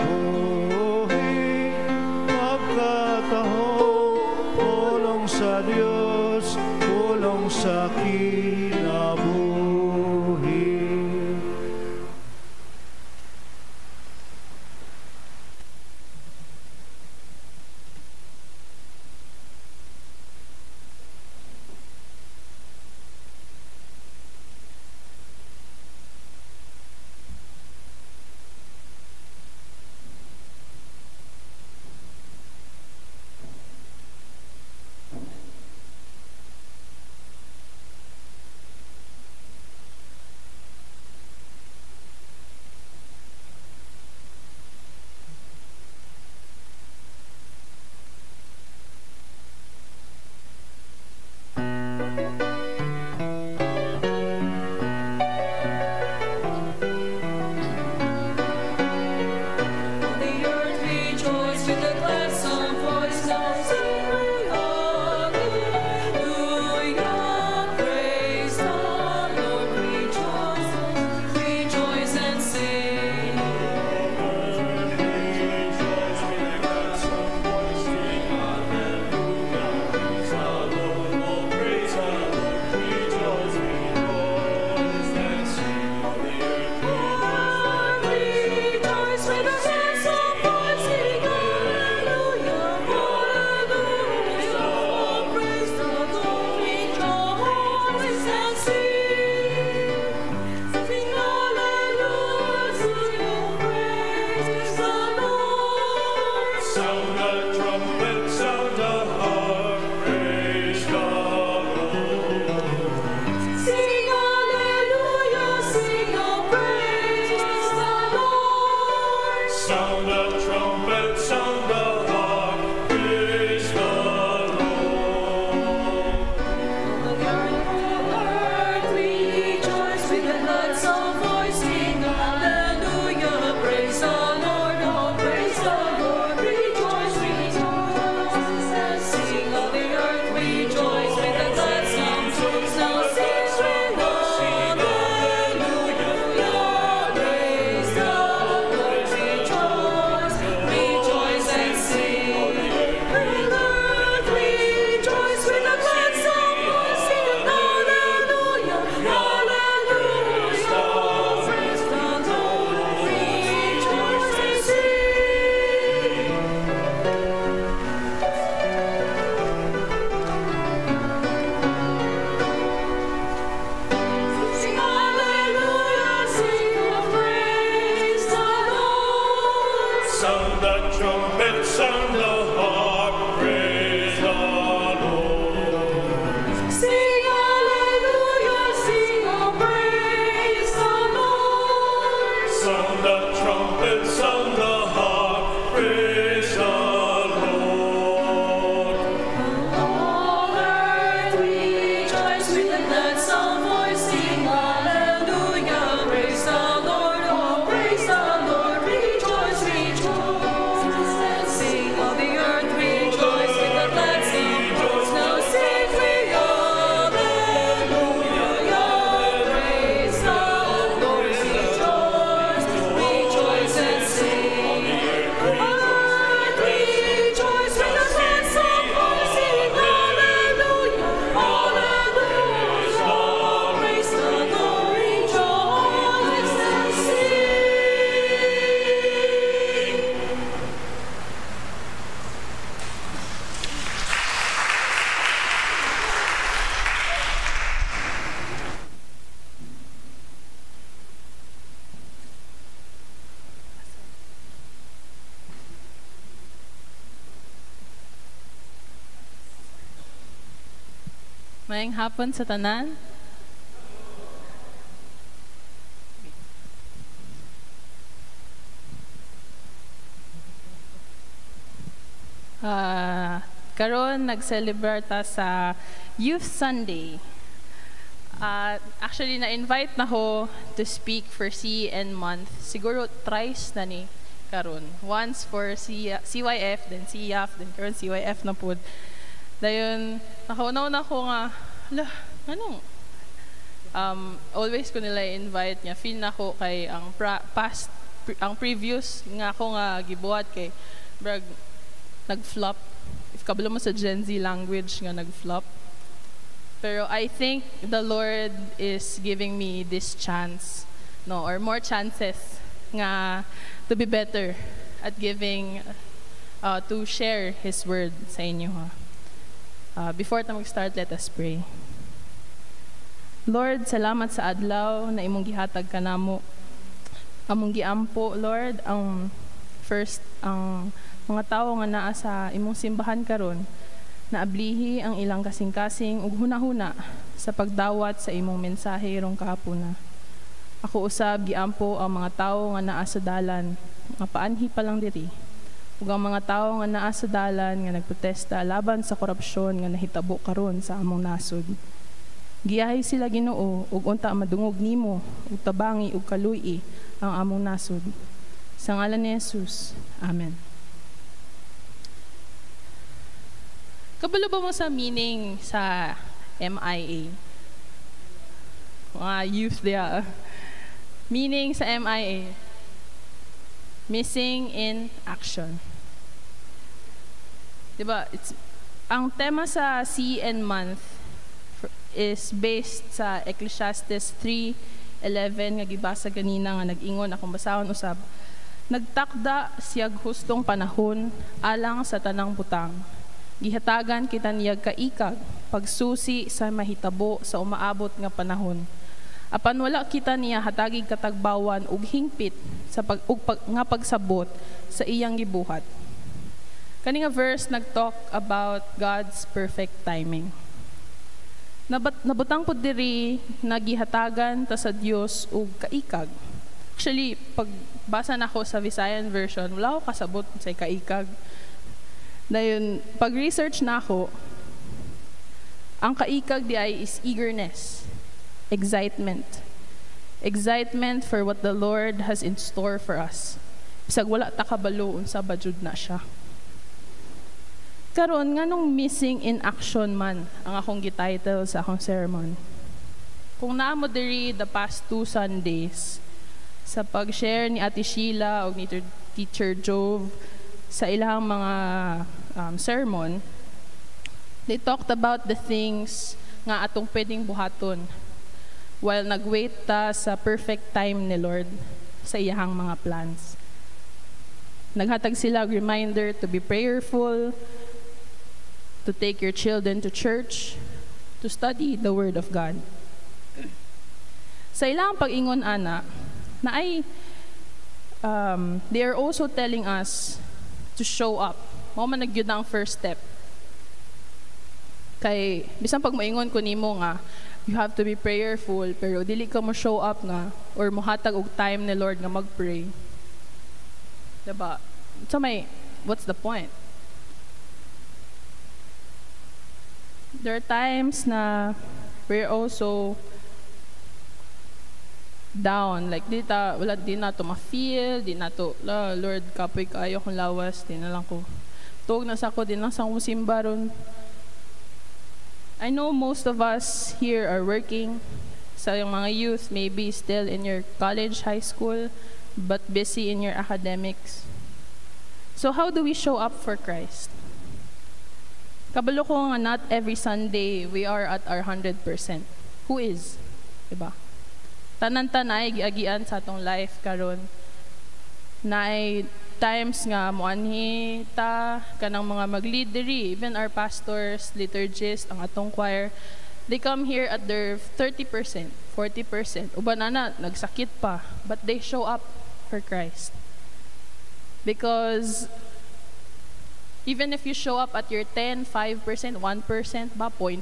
Pagkatahong pulong sa Dios, pulong sa kinabuhi. Rejoice, rejoice, and sing, all the earth. Rejoice with a gladsome voice, sing hallelujah, hallelujah. Oh, praise the Lord, rejoice and sing. Sing hallelujah, praise the Lord. Sound the trumpet, sound the harp, praise the Lord. Sing hallelujah, sing oh, praise the Lord. Sound the trumpet, sound the harp, praise the Lord. The earth rejoice with a gladsome voice, sing hallelujah, praise the Lord, oh, praise the Lord, rejoice, rejoice, and sing all the earth, rejoice with a gladsome voice. Now sing with hallelujah, praise the Lord, rejoice, rejoice and sing. Earth rejoice with a gladsome voice, sing hallelujah, hallelujah, praise the Lord, rejoice and sing. Sing hallelujah, sing oh, praise the Lord. Sound the trumpet, sound the harp, praise the Lord. Sing hallelujah, sing oh, praise the Lord. Sound the trumpet, sound the harp, praise the Lord. All earth rejoice with a gladsome voice, sing hallelujah, praise the Lord, oh, praise the Lord, rejoice, rejoice, and sing all the earth, rejoice with a gladsome voice. Now sing we hallelujah, praise the Lord, rejoice, rejoice and sing. Earth rejoice with a gladsome voice, sing hallelujah, hallelujah, praise the Lord, rejoice and sing. Maayong hapon sa tanan. Karon nag-celebrate ta sa Youth Sunday. Actually, na-invite na ko to speak for CN month. Siguro thrice na ni karon. Once for CYF, then CYAF, then karon CYF na pud. Dayon, nakaunaw na ko nga, ala, anong? Always ko nila invite nga. Feel na ko kay ang past, ang previous nga ako nga gibuhat kay brag nag-flop. If kabalo mo sa Gen Z language nga nag-flop. Pero I think the Lord is giving me this chance, no, or more chances nga to be better at giving, to share His word sa inyo. Ha? Before ta mag-start, let us pray. Lord, salamat sa adlaw na imong gihatag kanamo. Among giampo, Lord, ang first, ang mga tawo nga naa sa imong simbahan karon, naablihi ang ilang kasing-kasing ug hunahuna sa pagdawat sa imong mensahe rong kahapuna. Ako usab giampo ang mga tawo nga naa sa dalan, nga paanhi pa lang diri, ug ang mga tawo nga naa sa dalan nga nagprotesta laban sa korupsyon nga nahitabo karon sa among nasod. Giyahi sila, Ginoo, ug unta madungog nimo ug tabangi ug kaluy-i ang among nasod. Sa ngalan ni Jesus. Amen. Kabalo ba mo sa meaning sa MIA? Mga youth dia. Meaning sa MIA. Missing in action. Diba? It's, ang tema sa CN month is based sa Ecclesiastes 3:11 nga gibasa ganina nga nag-ingon, akong basahon usab. Nagtakda siyag hustong panahon alang sa tanang butang. Gihatagan kita niyag kaikag pagsusi sa mahitabo sa umaabot nga panahon. Apan wala kita niya hatagig katagbawan ug hingpit sa pag, ug pag, nga pagsabot sa iyang gibuhat. Kani nga verse nag-talk about God's perfect timing. Nabutang pud diri nagihatagan ta sa Dios og kaikag. Actually, pag basa nako sa Visayan version, wala ko kasabot sa kaikag. Dayon, pag research nako, ang kaikag di ay is eagerness, excitement. Excitement for what the Lord has in store for us. Bisag wala ta kabalo unsa ba jud na siya. Karon, nganong missing in action man ang akong gititle sa akong sermon? Kung naa mo diri the past 2 Sundays sa pag-share ni Ate Sheila o ni Teacher Jove sa ilang mga sermon, they talked about the things nga atong pwedeng buhaton while nag-wait ta sa perfect time ni Lord sa iyahang mga plans. Naghatag sila og reminder to be prayerful, to take your children to church, to study the Word of God. Sa ilang pag-ingon ana, na ay they are also telling us to show up. Mao man nagyud ang first step. Kay bisan pag moingon ko nimo nga you have to be prayerful, pero dili ka mo show up nga or mohatag og time ni Lord nga mag-pray. Diba? So may what's the point? There are times na we're also down. Like, di ta, wala, di na to ma-feel, di na to, la, Lord, kapoy kayo kung lawas, di na lang ko. Tuog na sa ko, di na sa ko simba ron. I know most of us here are working. Sa yung mga youth, maybe still in your college, high school, but busy in your academics. So how do we show up for Christ? Kabalo ko nga not every Sunday we are at our 100%. Who is? Diba? Tanan-tanay giagian sa atong life karon. Naay times nga moanhi ta kanang mga mag-lead diri, even our pastors, liturgists, ang atong choir, they come here at their 30%, 40%. Uban na nagsakit pa, but they show up for Christ. Because even if you show up at your 10, 5%, 1%, ba, 0.5,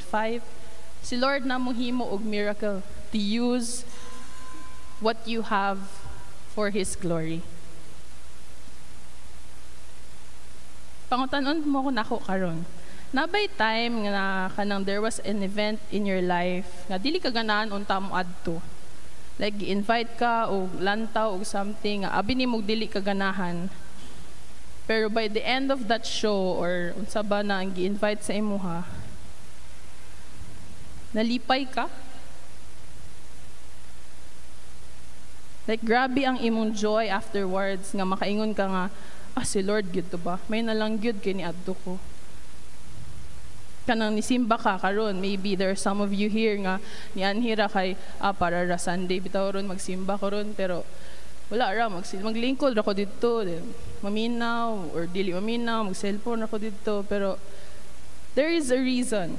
si Lord na mohimo og miracle to use what you have for His glory. Pangutan-on mo ko nako karon. Nabay time nga kanang there was an event in your life nga dili ka ganahan unta mo adto. Like gi-invite ka og lantaw og something nga abi nimo dili ka ganahan. Pero by the end of that show or unsa ba na ang gi-invite sa imuha, nalipay ka? Like grabe ang imong joy afterwards nga makaingon ka nga, ah, si Lord gyud to ba? May nalang gyud kay niadto ko. Kanang nisimba ka karon, maybe there are some of you here nga nianhira kay para ra Sunday bitaw ron magsimba ko ron, pero wala ra maglingkod ra ko didto, maminaw or dili maminaw, mag-cellphone ra ko didto, pero there is a reason.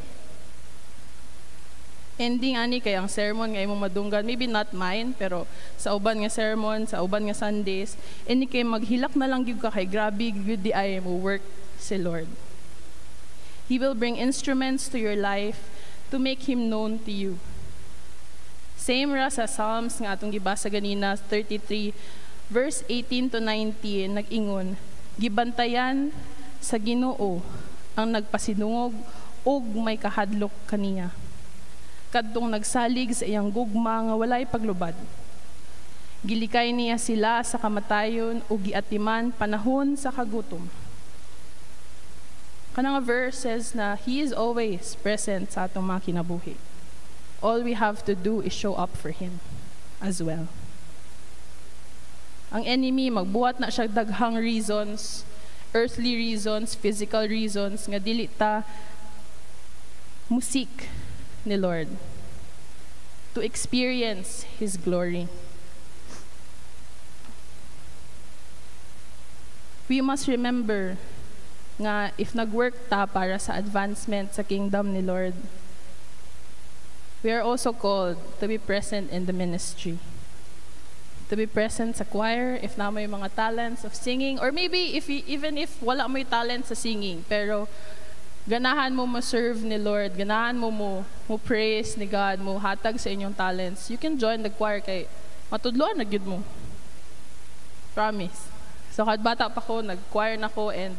Ending ani kay ang sermon nga imong madunggan, maybe not mine, pero sa uban nga sermon, sa uban nga Sundays, ini kay maghilak na lang gyud ka kay grabe gyud di ay mo work si Lord. He will bring instruments to your life to make Him known to you. Same ra sa Psalms nga atong gibasa ganina, 33 verse 18 to 19, nag-ingon, gibantayan sa Ginoo ang nagpasinungog ug may kahadlok kaniya, kadtong nagsalig sa iyang gugma nga walay paglubad. Gilikay niya sila sa kamatayon ug giatiman panahon sa kagutom. Kanang verse says na He is always present sa atong mga kinabuhi. All we have to do is show up for Him as well. Ang enemy, magbuhat na siya daghang reasons, earthly reasons, physical reasons, nga dili ta musik ni Lord, to experience His glory. We must remember nga if nag-work ta para sa advancement sa kingdom ni Lord, we are also called to be present in the ministry. To be present sa choir, if na may mga talents of singing, or maybe if you, even if wala mo'y talent sa singing, pero ganahan mo mo-serve ni Lord, ganahan mo mo praise ni God, mo hatag sa inyong talents, you can join the choir kay matudloan na gyud mo. Promise. So kad bata pa ko, nag-choir na ko, and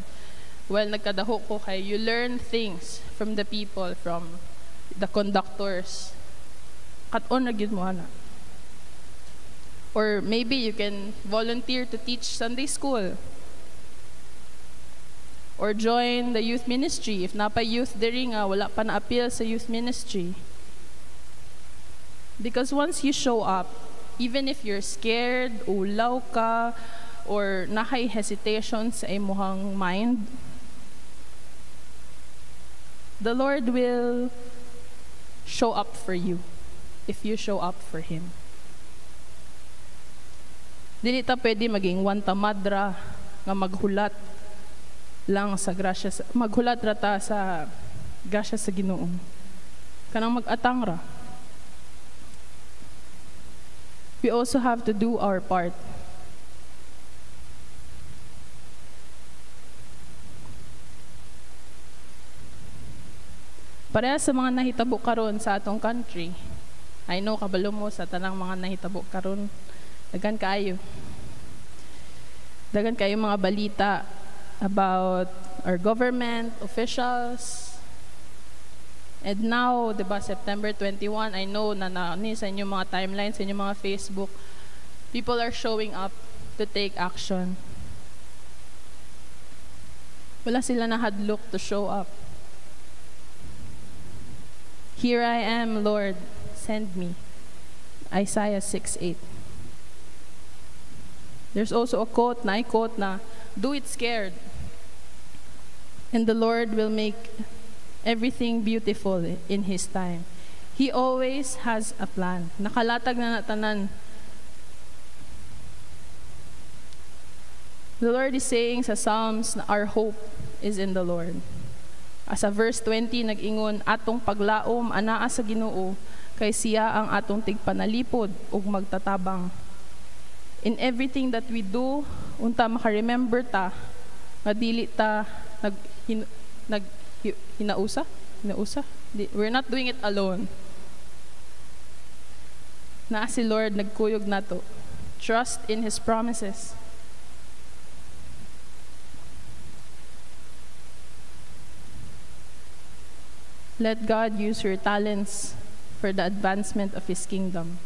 well, nagkadaho ko kay you learn things from the people, from the conductors. Kat-on na gyud mo ana. Or maybe you can volunteer to teach Sunday school. Or join the youth ministry. If napa youth diri nga, wala pa na-appeal sa youth ministry. Because once you show up, even if you're scared, ulaw ka, or nakay hesitation sa imuhang mind, the Lord will show up for you if you show up for Him. Dili ta pwede maging one tamadra nga maghulat lang sa grasya, maghulat ra ta sa grasya sa Ginoo. Kanang mag-atang ra. We also have to do our part. Pareha sa mga nahitabo karon sa atong country. I know kabalo mo sa tanang mga nahitabo karon. Daghan kaayo. Daghan kaayo mga balita about our government officials. And now, diba, September 21, I know na ni sa inyong mga timelines, sa inyong mga Facebook, people are showing up to take action. Wala sila nahadlok to show up. Here I am, Lord, send me. Isaiah 6:8. There's also a quote na I quote na, do it scared, and the Lord will make everything beautiful in His time. He always has a plan. Nakalatag na natanan. The Lord is saying sa Psalms na our hope is in the Lord. As a verse 20, nag-ingon, atong paglaom anaa sa Ginoo, kay siya ang atong tigpanalipod ug magtatabang. In everything that we do, unta maka-remember ta nga dili ta hinausa? Hinausa? We're not doing it alone. Naa si Lord nagkuyog nato. Trust in His promises. Let God use your talents for the advancement of His kingdom.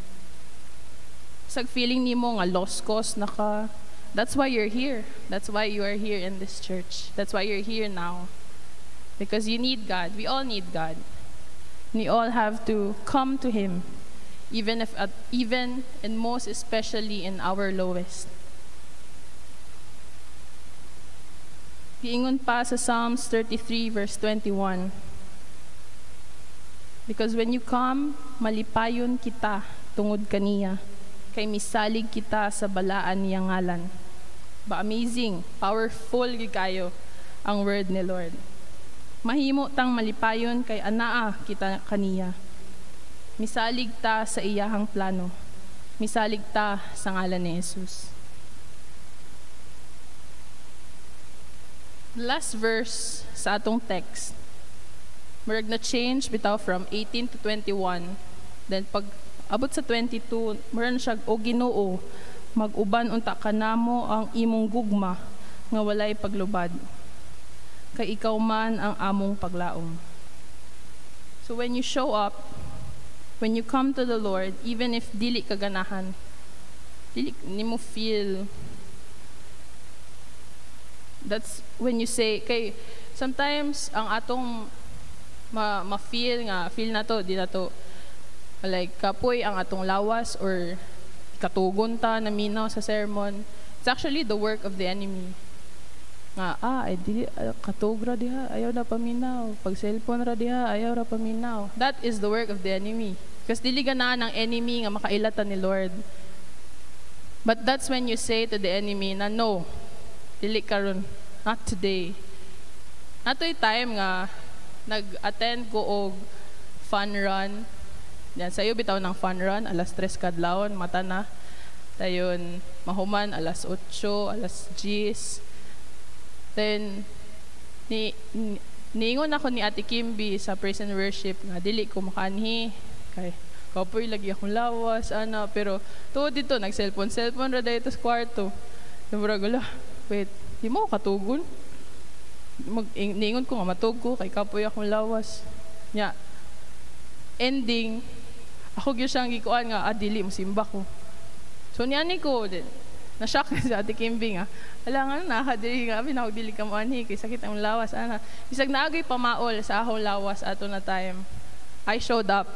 Sag feeling nimo nga lost cause na ka. That's why you're here. That's why you are here in this church. That's why you're here now. Because you need God. We all need God. We all have to come to Him, even and most especially in our lowest. Giingon pa sa Psalms 33 verse 21. Because when you come, malipayon kita tungod kaniya, kay misalig kita sa balaan niyang ngalan. Ba amazing, powerful gyud kayo ang word ni Lord. Mahimo tang malipayon kay anaa kita kaniya. Misalig ta sa iyahang plano. Misalig ta sa ngalan ni Jesus. Last verse sa atong text. Murag na change bitaw from 18 to 21. Then pag abot sa 22, murag na siya, O Ginoo, mag-uban unta kanamo ang imong gugma nga walay paglubad. Kay ikaw man ang among paglaom. So when you show up, when you come to the Lord, even if dili ka ganahan, dili nimo feel, that's when you say, kay sometimes ang atong ma-feel nga, feel na to, di na to, like kapoy ang atong lawas or katugon ta na minaw sa sermon. It's actually the work of the enemy. Nga ay dili katog ra diha, ayaw na paminaw. Pag cellphone ra diha, ayaw ra paminaw. That is the work of the enemy. Because dili ganaan ang enemy nga makailatan ni Lord. But that's when you say to the enemy na no, dili karon, not today. Natoy time nga nag-attend ko og fun run. Yan, sayo bitaw ng fun run, alas 3 kadlawon, mata na. Dayon mahuman alas 8, alas 10. Then niingon ako ni Ate Kimby sa praise and worship nga dili ko makaanhi kay kapoy lagi akong lawas ana, pero tuod dito nag cellphone ra dito sa kwarto. Murag ala, wait, di mo katugon. Niingon ko nga matug ko kay kapoy akong lawas. Nya ending ako gyud siyang gikuan nga dili mo simba ko. So niani ko din. Na-shock si Ate Kimby nga. Ala nga nakadiri nga abi na dili ka moanhi kay sakit ang lawas ana. Bisag naagay pamaol sa akong lawas ato na time. I showed up.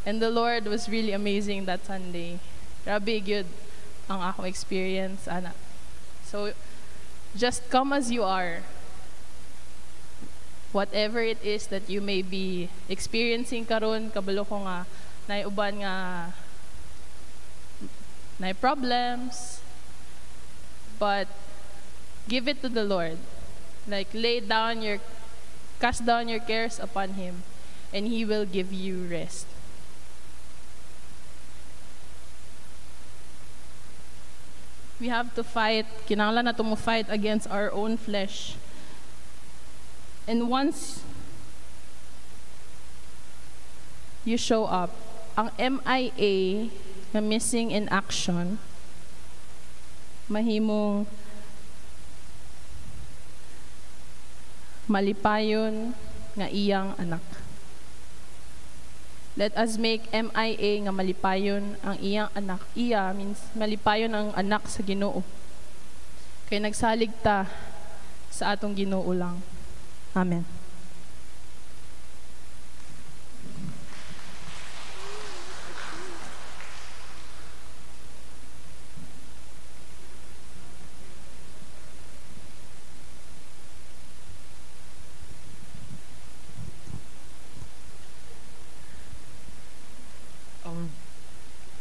And the Lord was really amazing that Sunday. Grabe gyud ang akong experience ana. So just come as you are. Whatever it is that you may be experiencing karon, kabalo ko nga naay uban nga naay problems, but give it to the Lord. Like cast down your cares upon Him, and He will give you rest. We have to fight. Kinahanglan na to mo fight against our own flesh. And once you show up, ang MIA na missing in action, mahimong malipayon nga iyang anak. Let us make MIA nga malipayon ang iyang anak. Iya means malipayon ang anak sa Ginoo. Kay nagsalig ta sa atong Ginoo lang. Amen.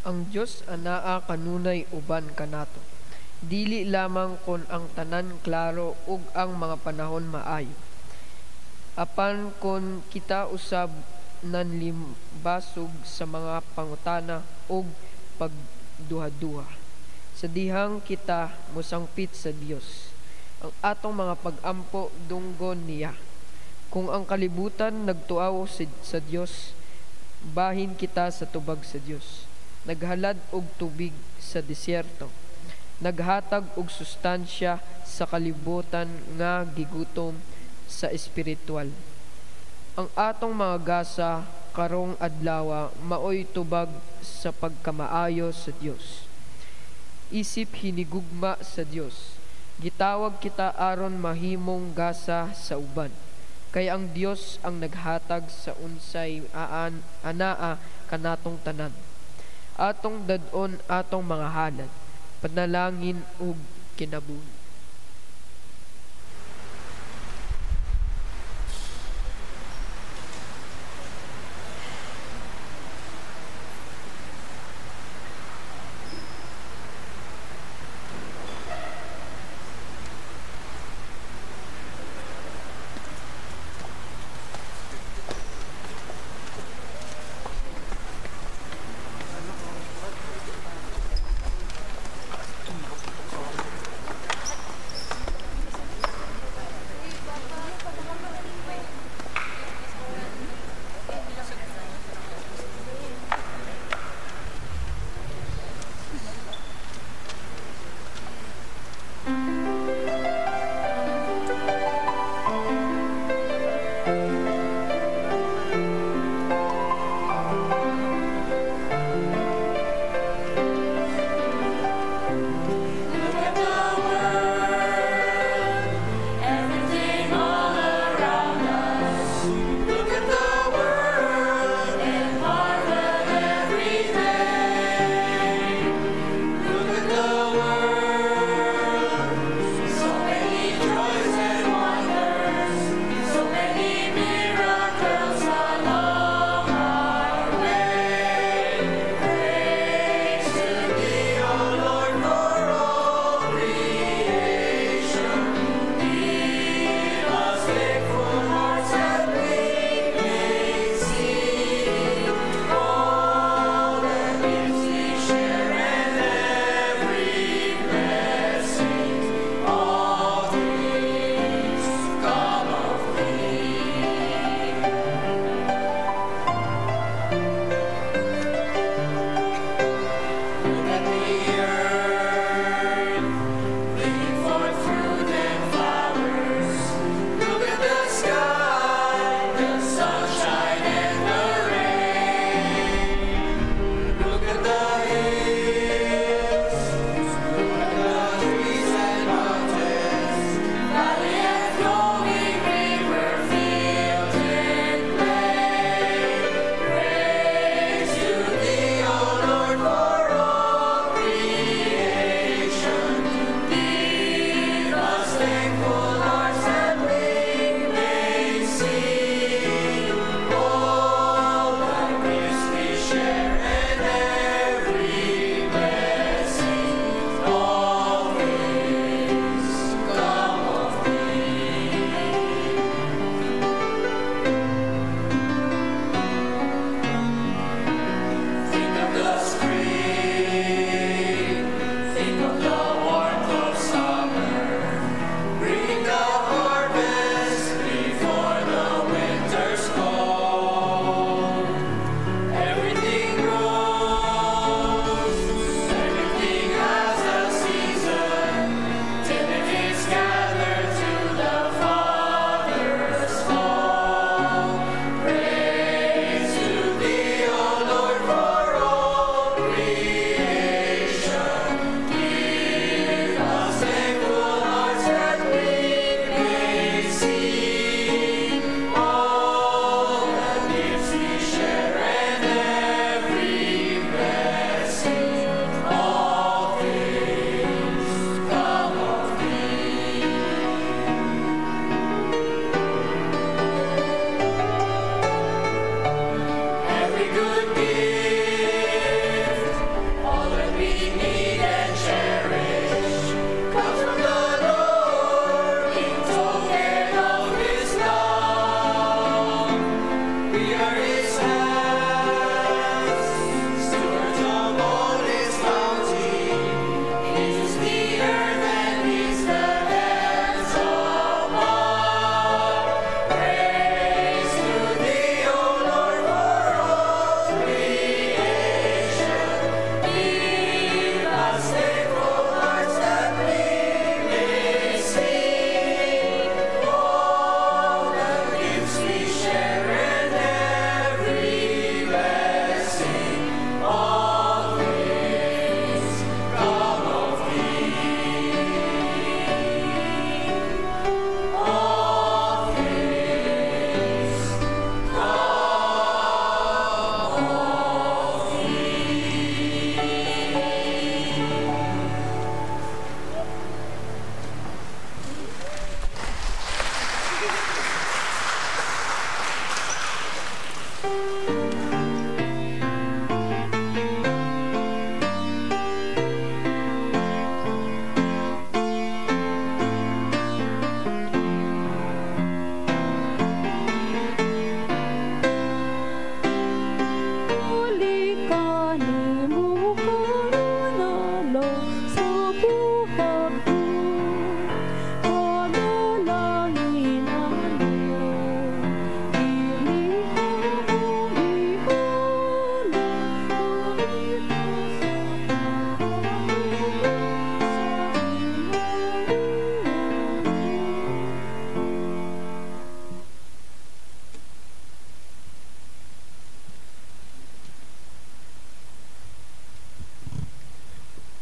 Ang Dios anaa kanunay uban kanato. Dili lamang kon ang tanan klaro ug ang mga panahon maayo. Apan kon kita usab nanlimbasog sa mga pangutana ug pagduha-duha. Sa dihang kita mosangpit sa Dios, ang atong mga pag-ampo dunggon niya. Kung ang kalibutan nagtuaw sa Dios, bahin kita sa tubag sa Dios. Naghalad og tubig sa disyerto, naghatag og sustansya sa kalibutan nga gigutom sa espiritual. Ang atong mga gasa karong adlawa maoy tubag sa pagkamaayo sa Dios. Isip hinigugma sa Dios, gitawag kita aron mahimong gasa sa uban. Kay ang Dios ang naghatag sa unsay anaa kanatong tanan. Atong dad-on atong mga halad, panalangin ug kinabuhi.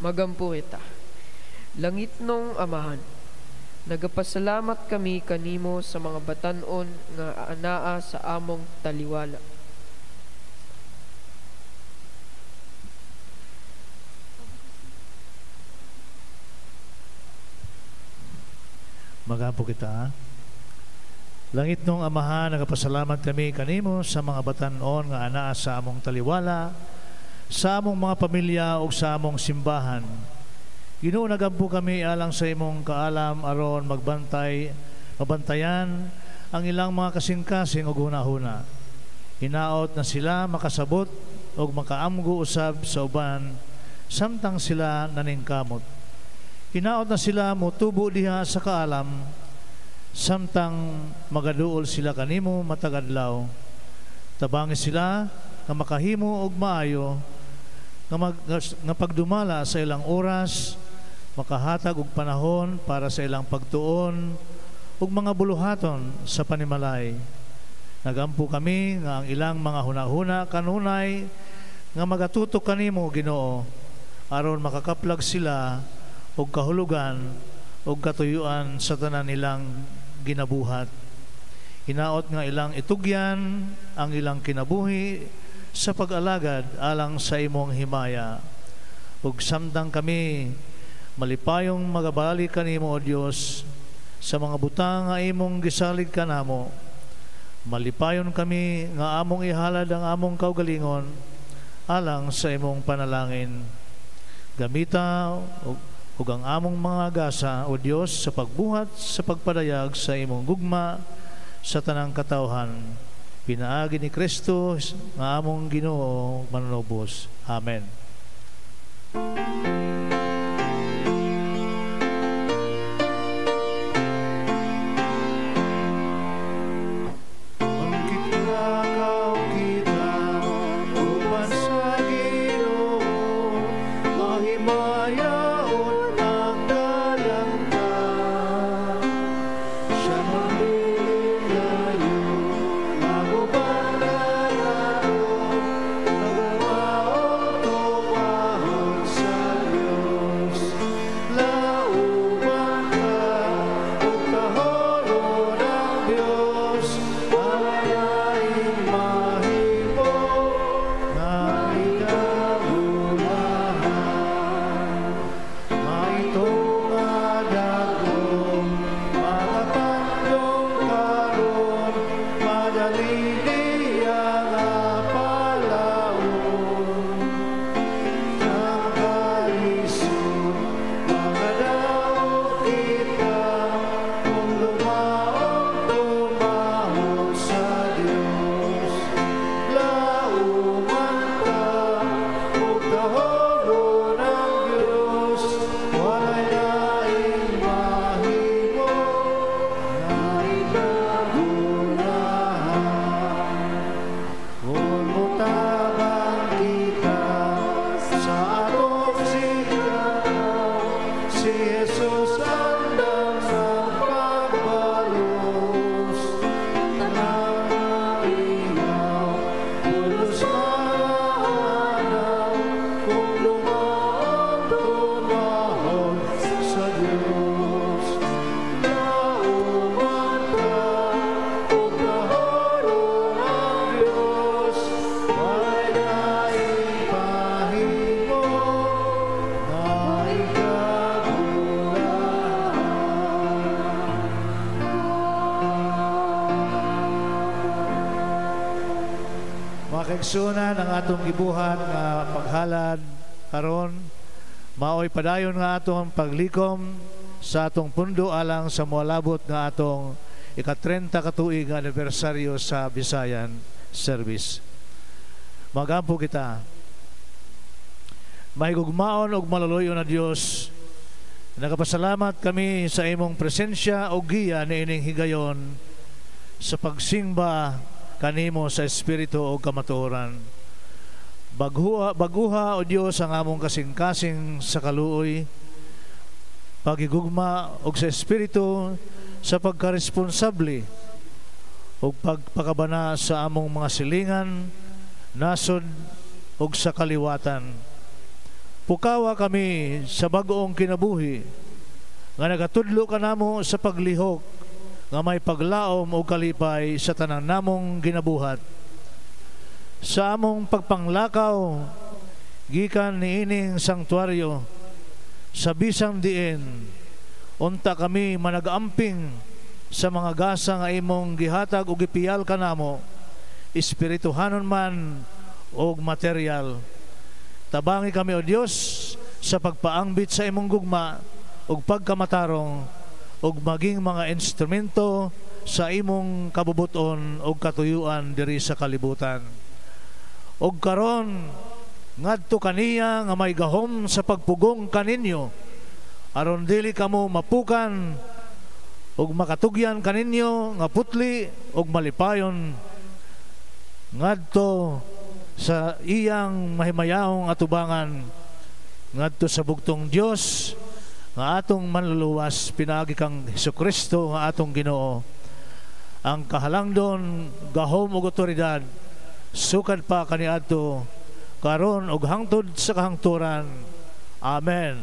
Magampo kita. Langitnong Amahan, nagapasalamat kami kanimo sa mga batan-on nga anaa sa among taliwala. Magampo kita. Langitnong Amahan, nagapasalamat kami kanimo sa mga batan-on nga anaa sa among taliwala, sa among mga pamilya ug sa among simbahan. Ginoo, nagampo kami alang sa imong kaalam aron mabantayan ang ilang mga kasing-kasing ug hunahuna. Hinaot na sila makasabot ug makaamgo usab sa uban samtang sila naningkamot. Hinaot na sila motubo diha sa kaalam samtang magaduol sila kanimo matag adlaw. Tabangi sila nga makahimo og maayo nga pagdumala sa ilang oras, makahatag og panahon para sa ilang pagtuon ug mga buluhaton sa panimalay. Nagampo kami nga ang ilang mga hunahuna kanunay nga magatutok kanimo, Ginoo, aron makakaplag sila og kahulugan og katuyuan sa tanan nilang ginabuhat. Hinaot nga ilang itugyan ang ilang kinabuhi sa pag-alagad alang sa imong himaya. Ug samtang kami malipayong magabalik kanimo, O Dios, sa mga butang nga imong gisalig kanamo, malipayon kami nga among ihalad ang among kaugalingon alang sa imong panalangin. Gamita ug ang among mga gasa, O Dios, sa pagbuhat sa pagpadayag sa imong gugma sa tanang katawhan. Pinaagi ni Kristo nga among Ginoo manunubos. Amen. Kaigsunan ang atong gibuhat nga paghalad karon, maoy padayon nga atong paglikom sa atong pundo alang sa moalabot nga atong ika-30 ka tuig nga anibersaryo sa Visayan Service. Magampo kita. Mahigugmaon ug maluluyo na Dios, nagapasalamat kami sa imong presensya ug giya niining higayon sa pagsimba kanimo sa espiritu o kamatuoran. Baguha o Dios ang among kasing-kasing sa kaluoy, pagigugma og sa espiritu sa pagkaresponsable ug pagpakabana sa among mga silingan, nasod ug sa kaliwatan. Pukawa kami sa bag-ong kinabuhi nga nagatudlo kanamo sa paglihok nga may paglaom o kalipay sa tanan namong ginabuhat. Sa among pagpanglakaw gikan niining sanktuaryo sa bisang diin, unta kami managamping sa mga gasa nga imong gihatag o gipiyal kanamo, espirituhanon man og material. Tabangi kami, O Dios, sa pagpaangbit sa imong gugma ug pagkamatarong ug maging mga instrumento sa imong kabubuton ug katuyuan diri sa kalibutan. Ug karon, ngadto kaniya nga may gahom sa pagpugong kaninyo aron dili kamo mapukan ug makatugyan kaninyo nga putli ug malipayon ngadto sa iyang mahimayaong atubangan, ngadto sa bugtong Dios nga atong manluluwas pinaagi kang Hesukristo nga atong Ginoo, ang kahalangdon, gahom ug otoridad sukad pa kaniadto, karon ug hangtod sa kahangturan. Amen.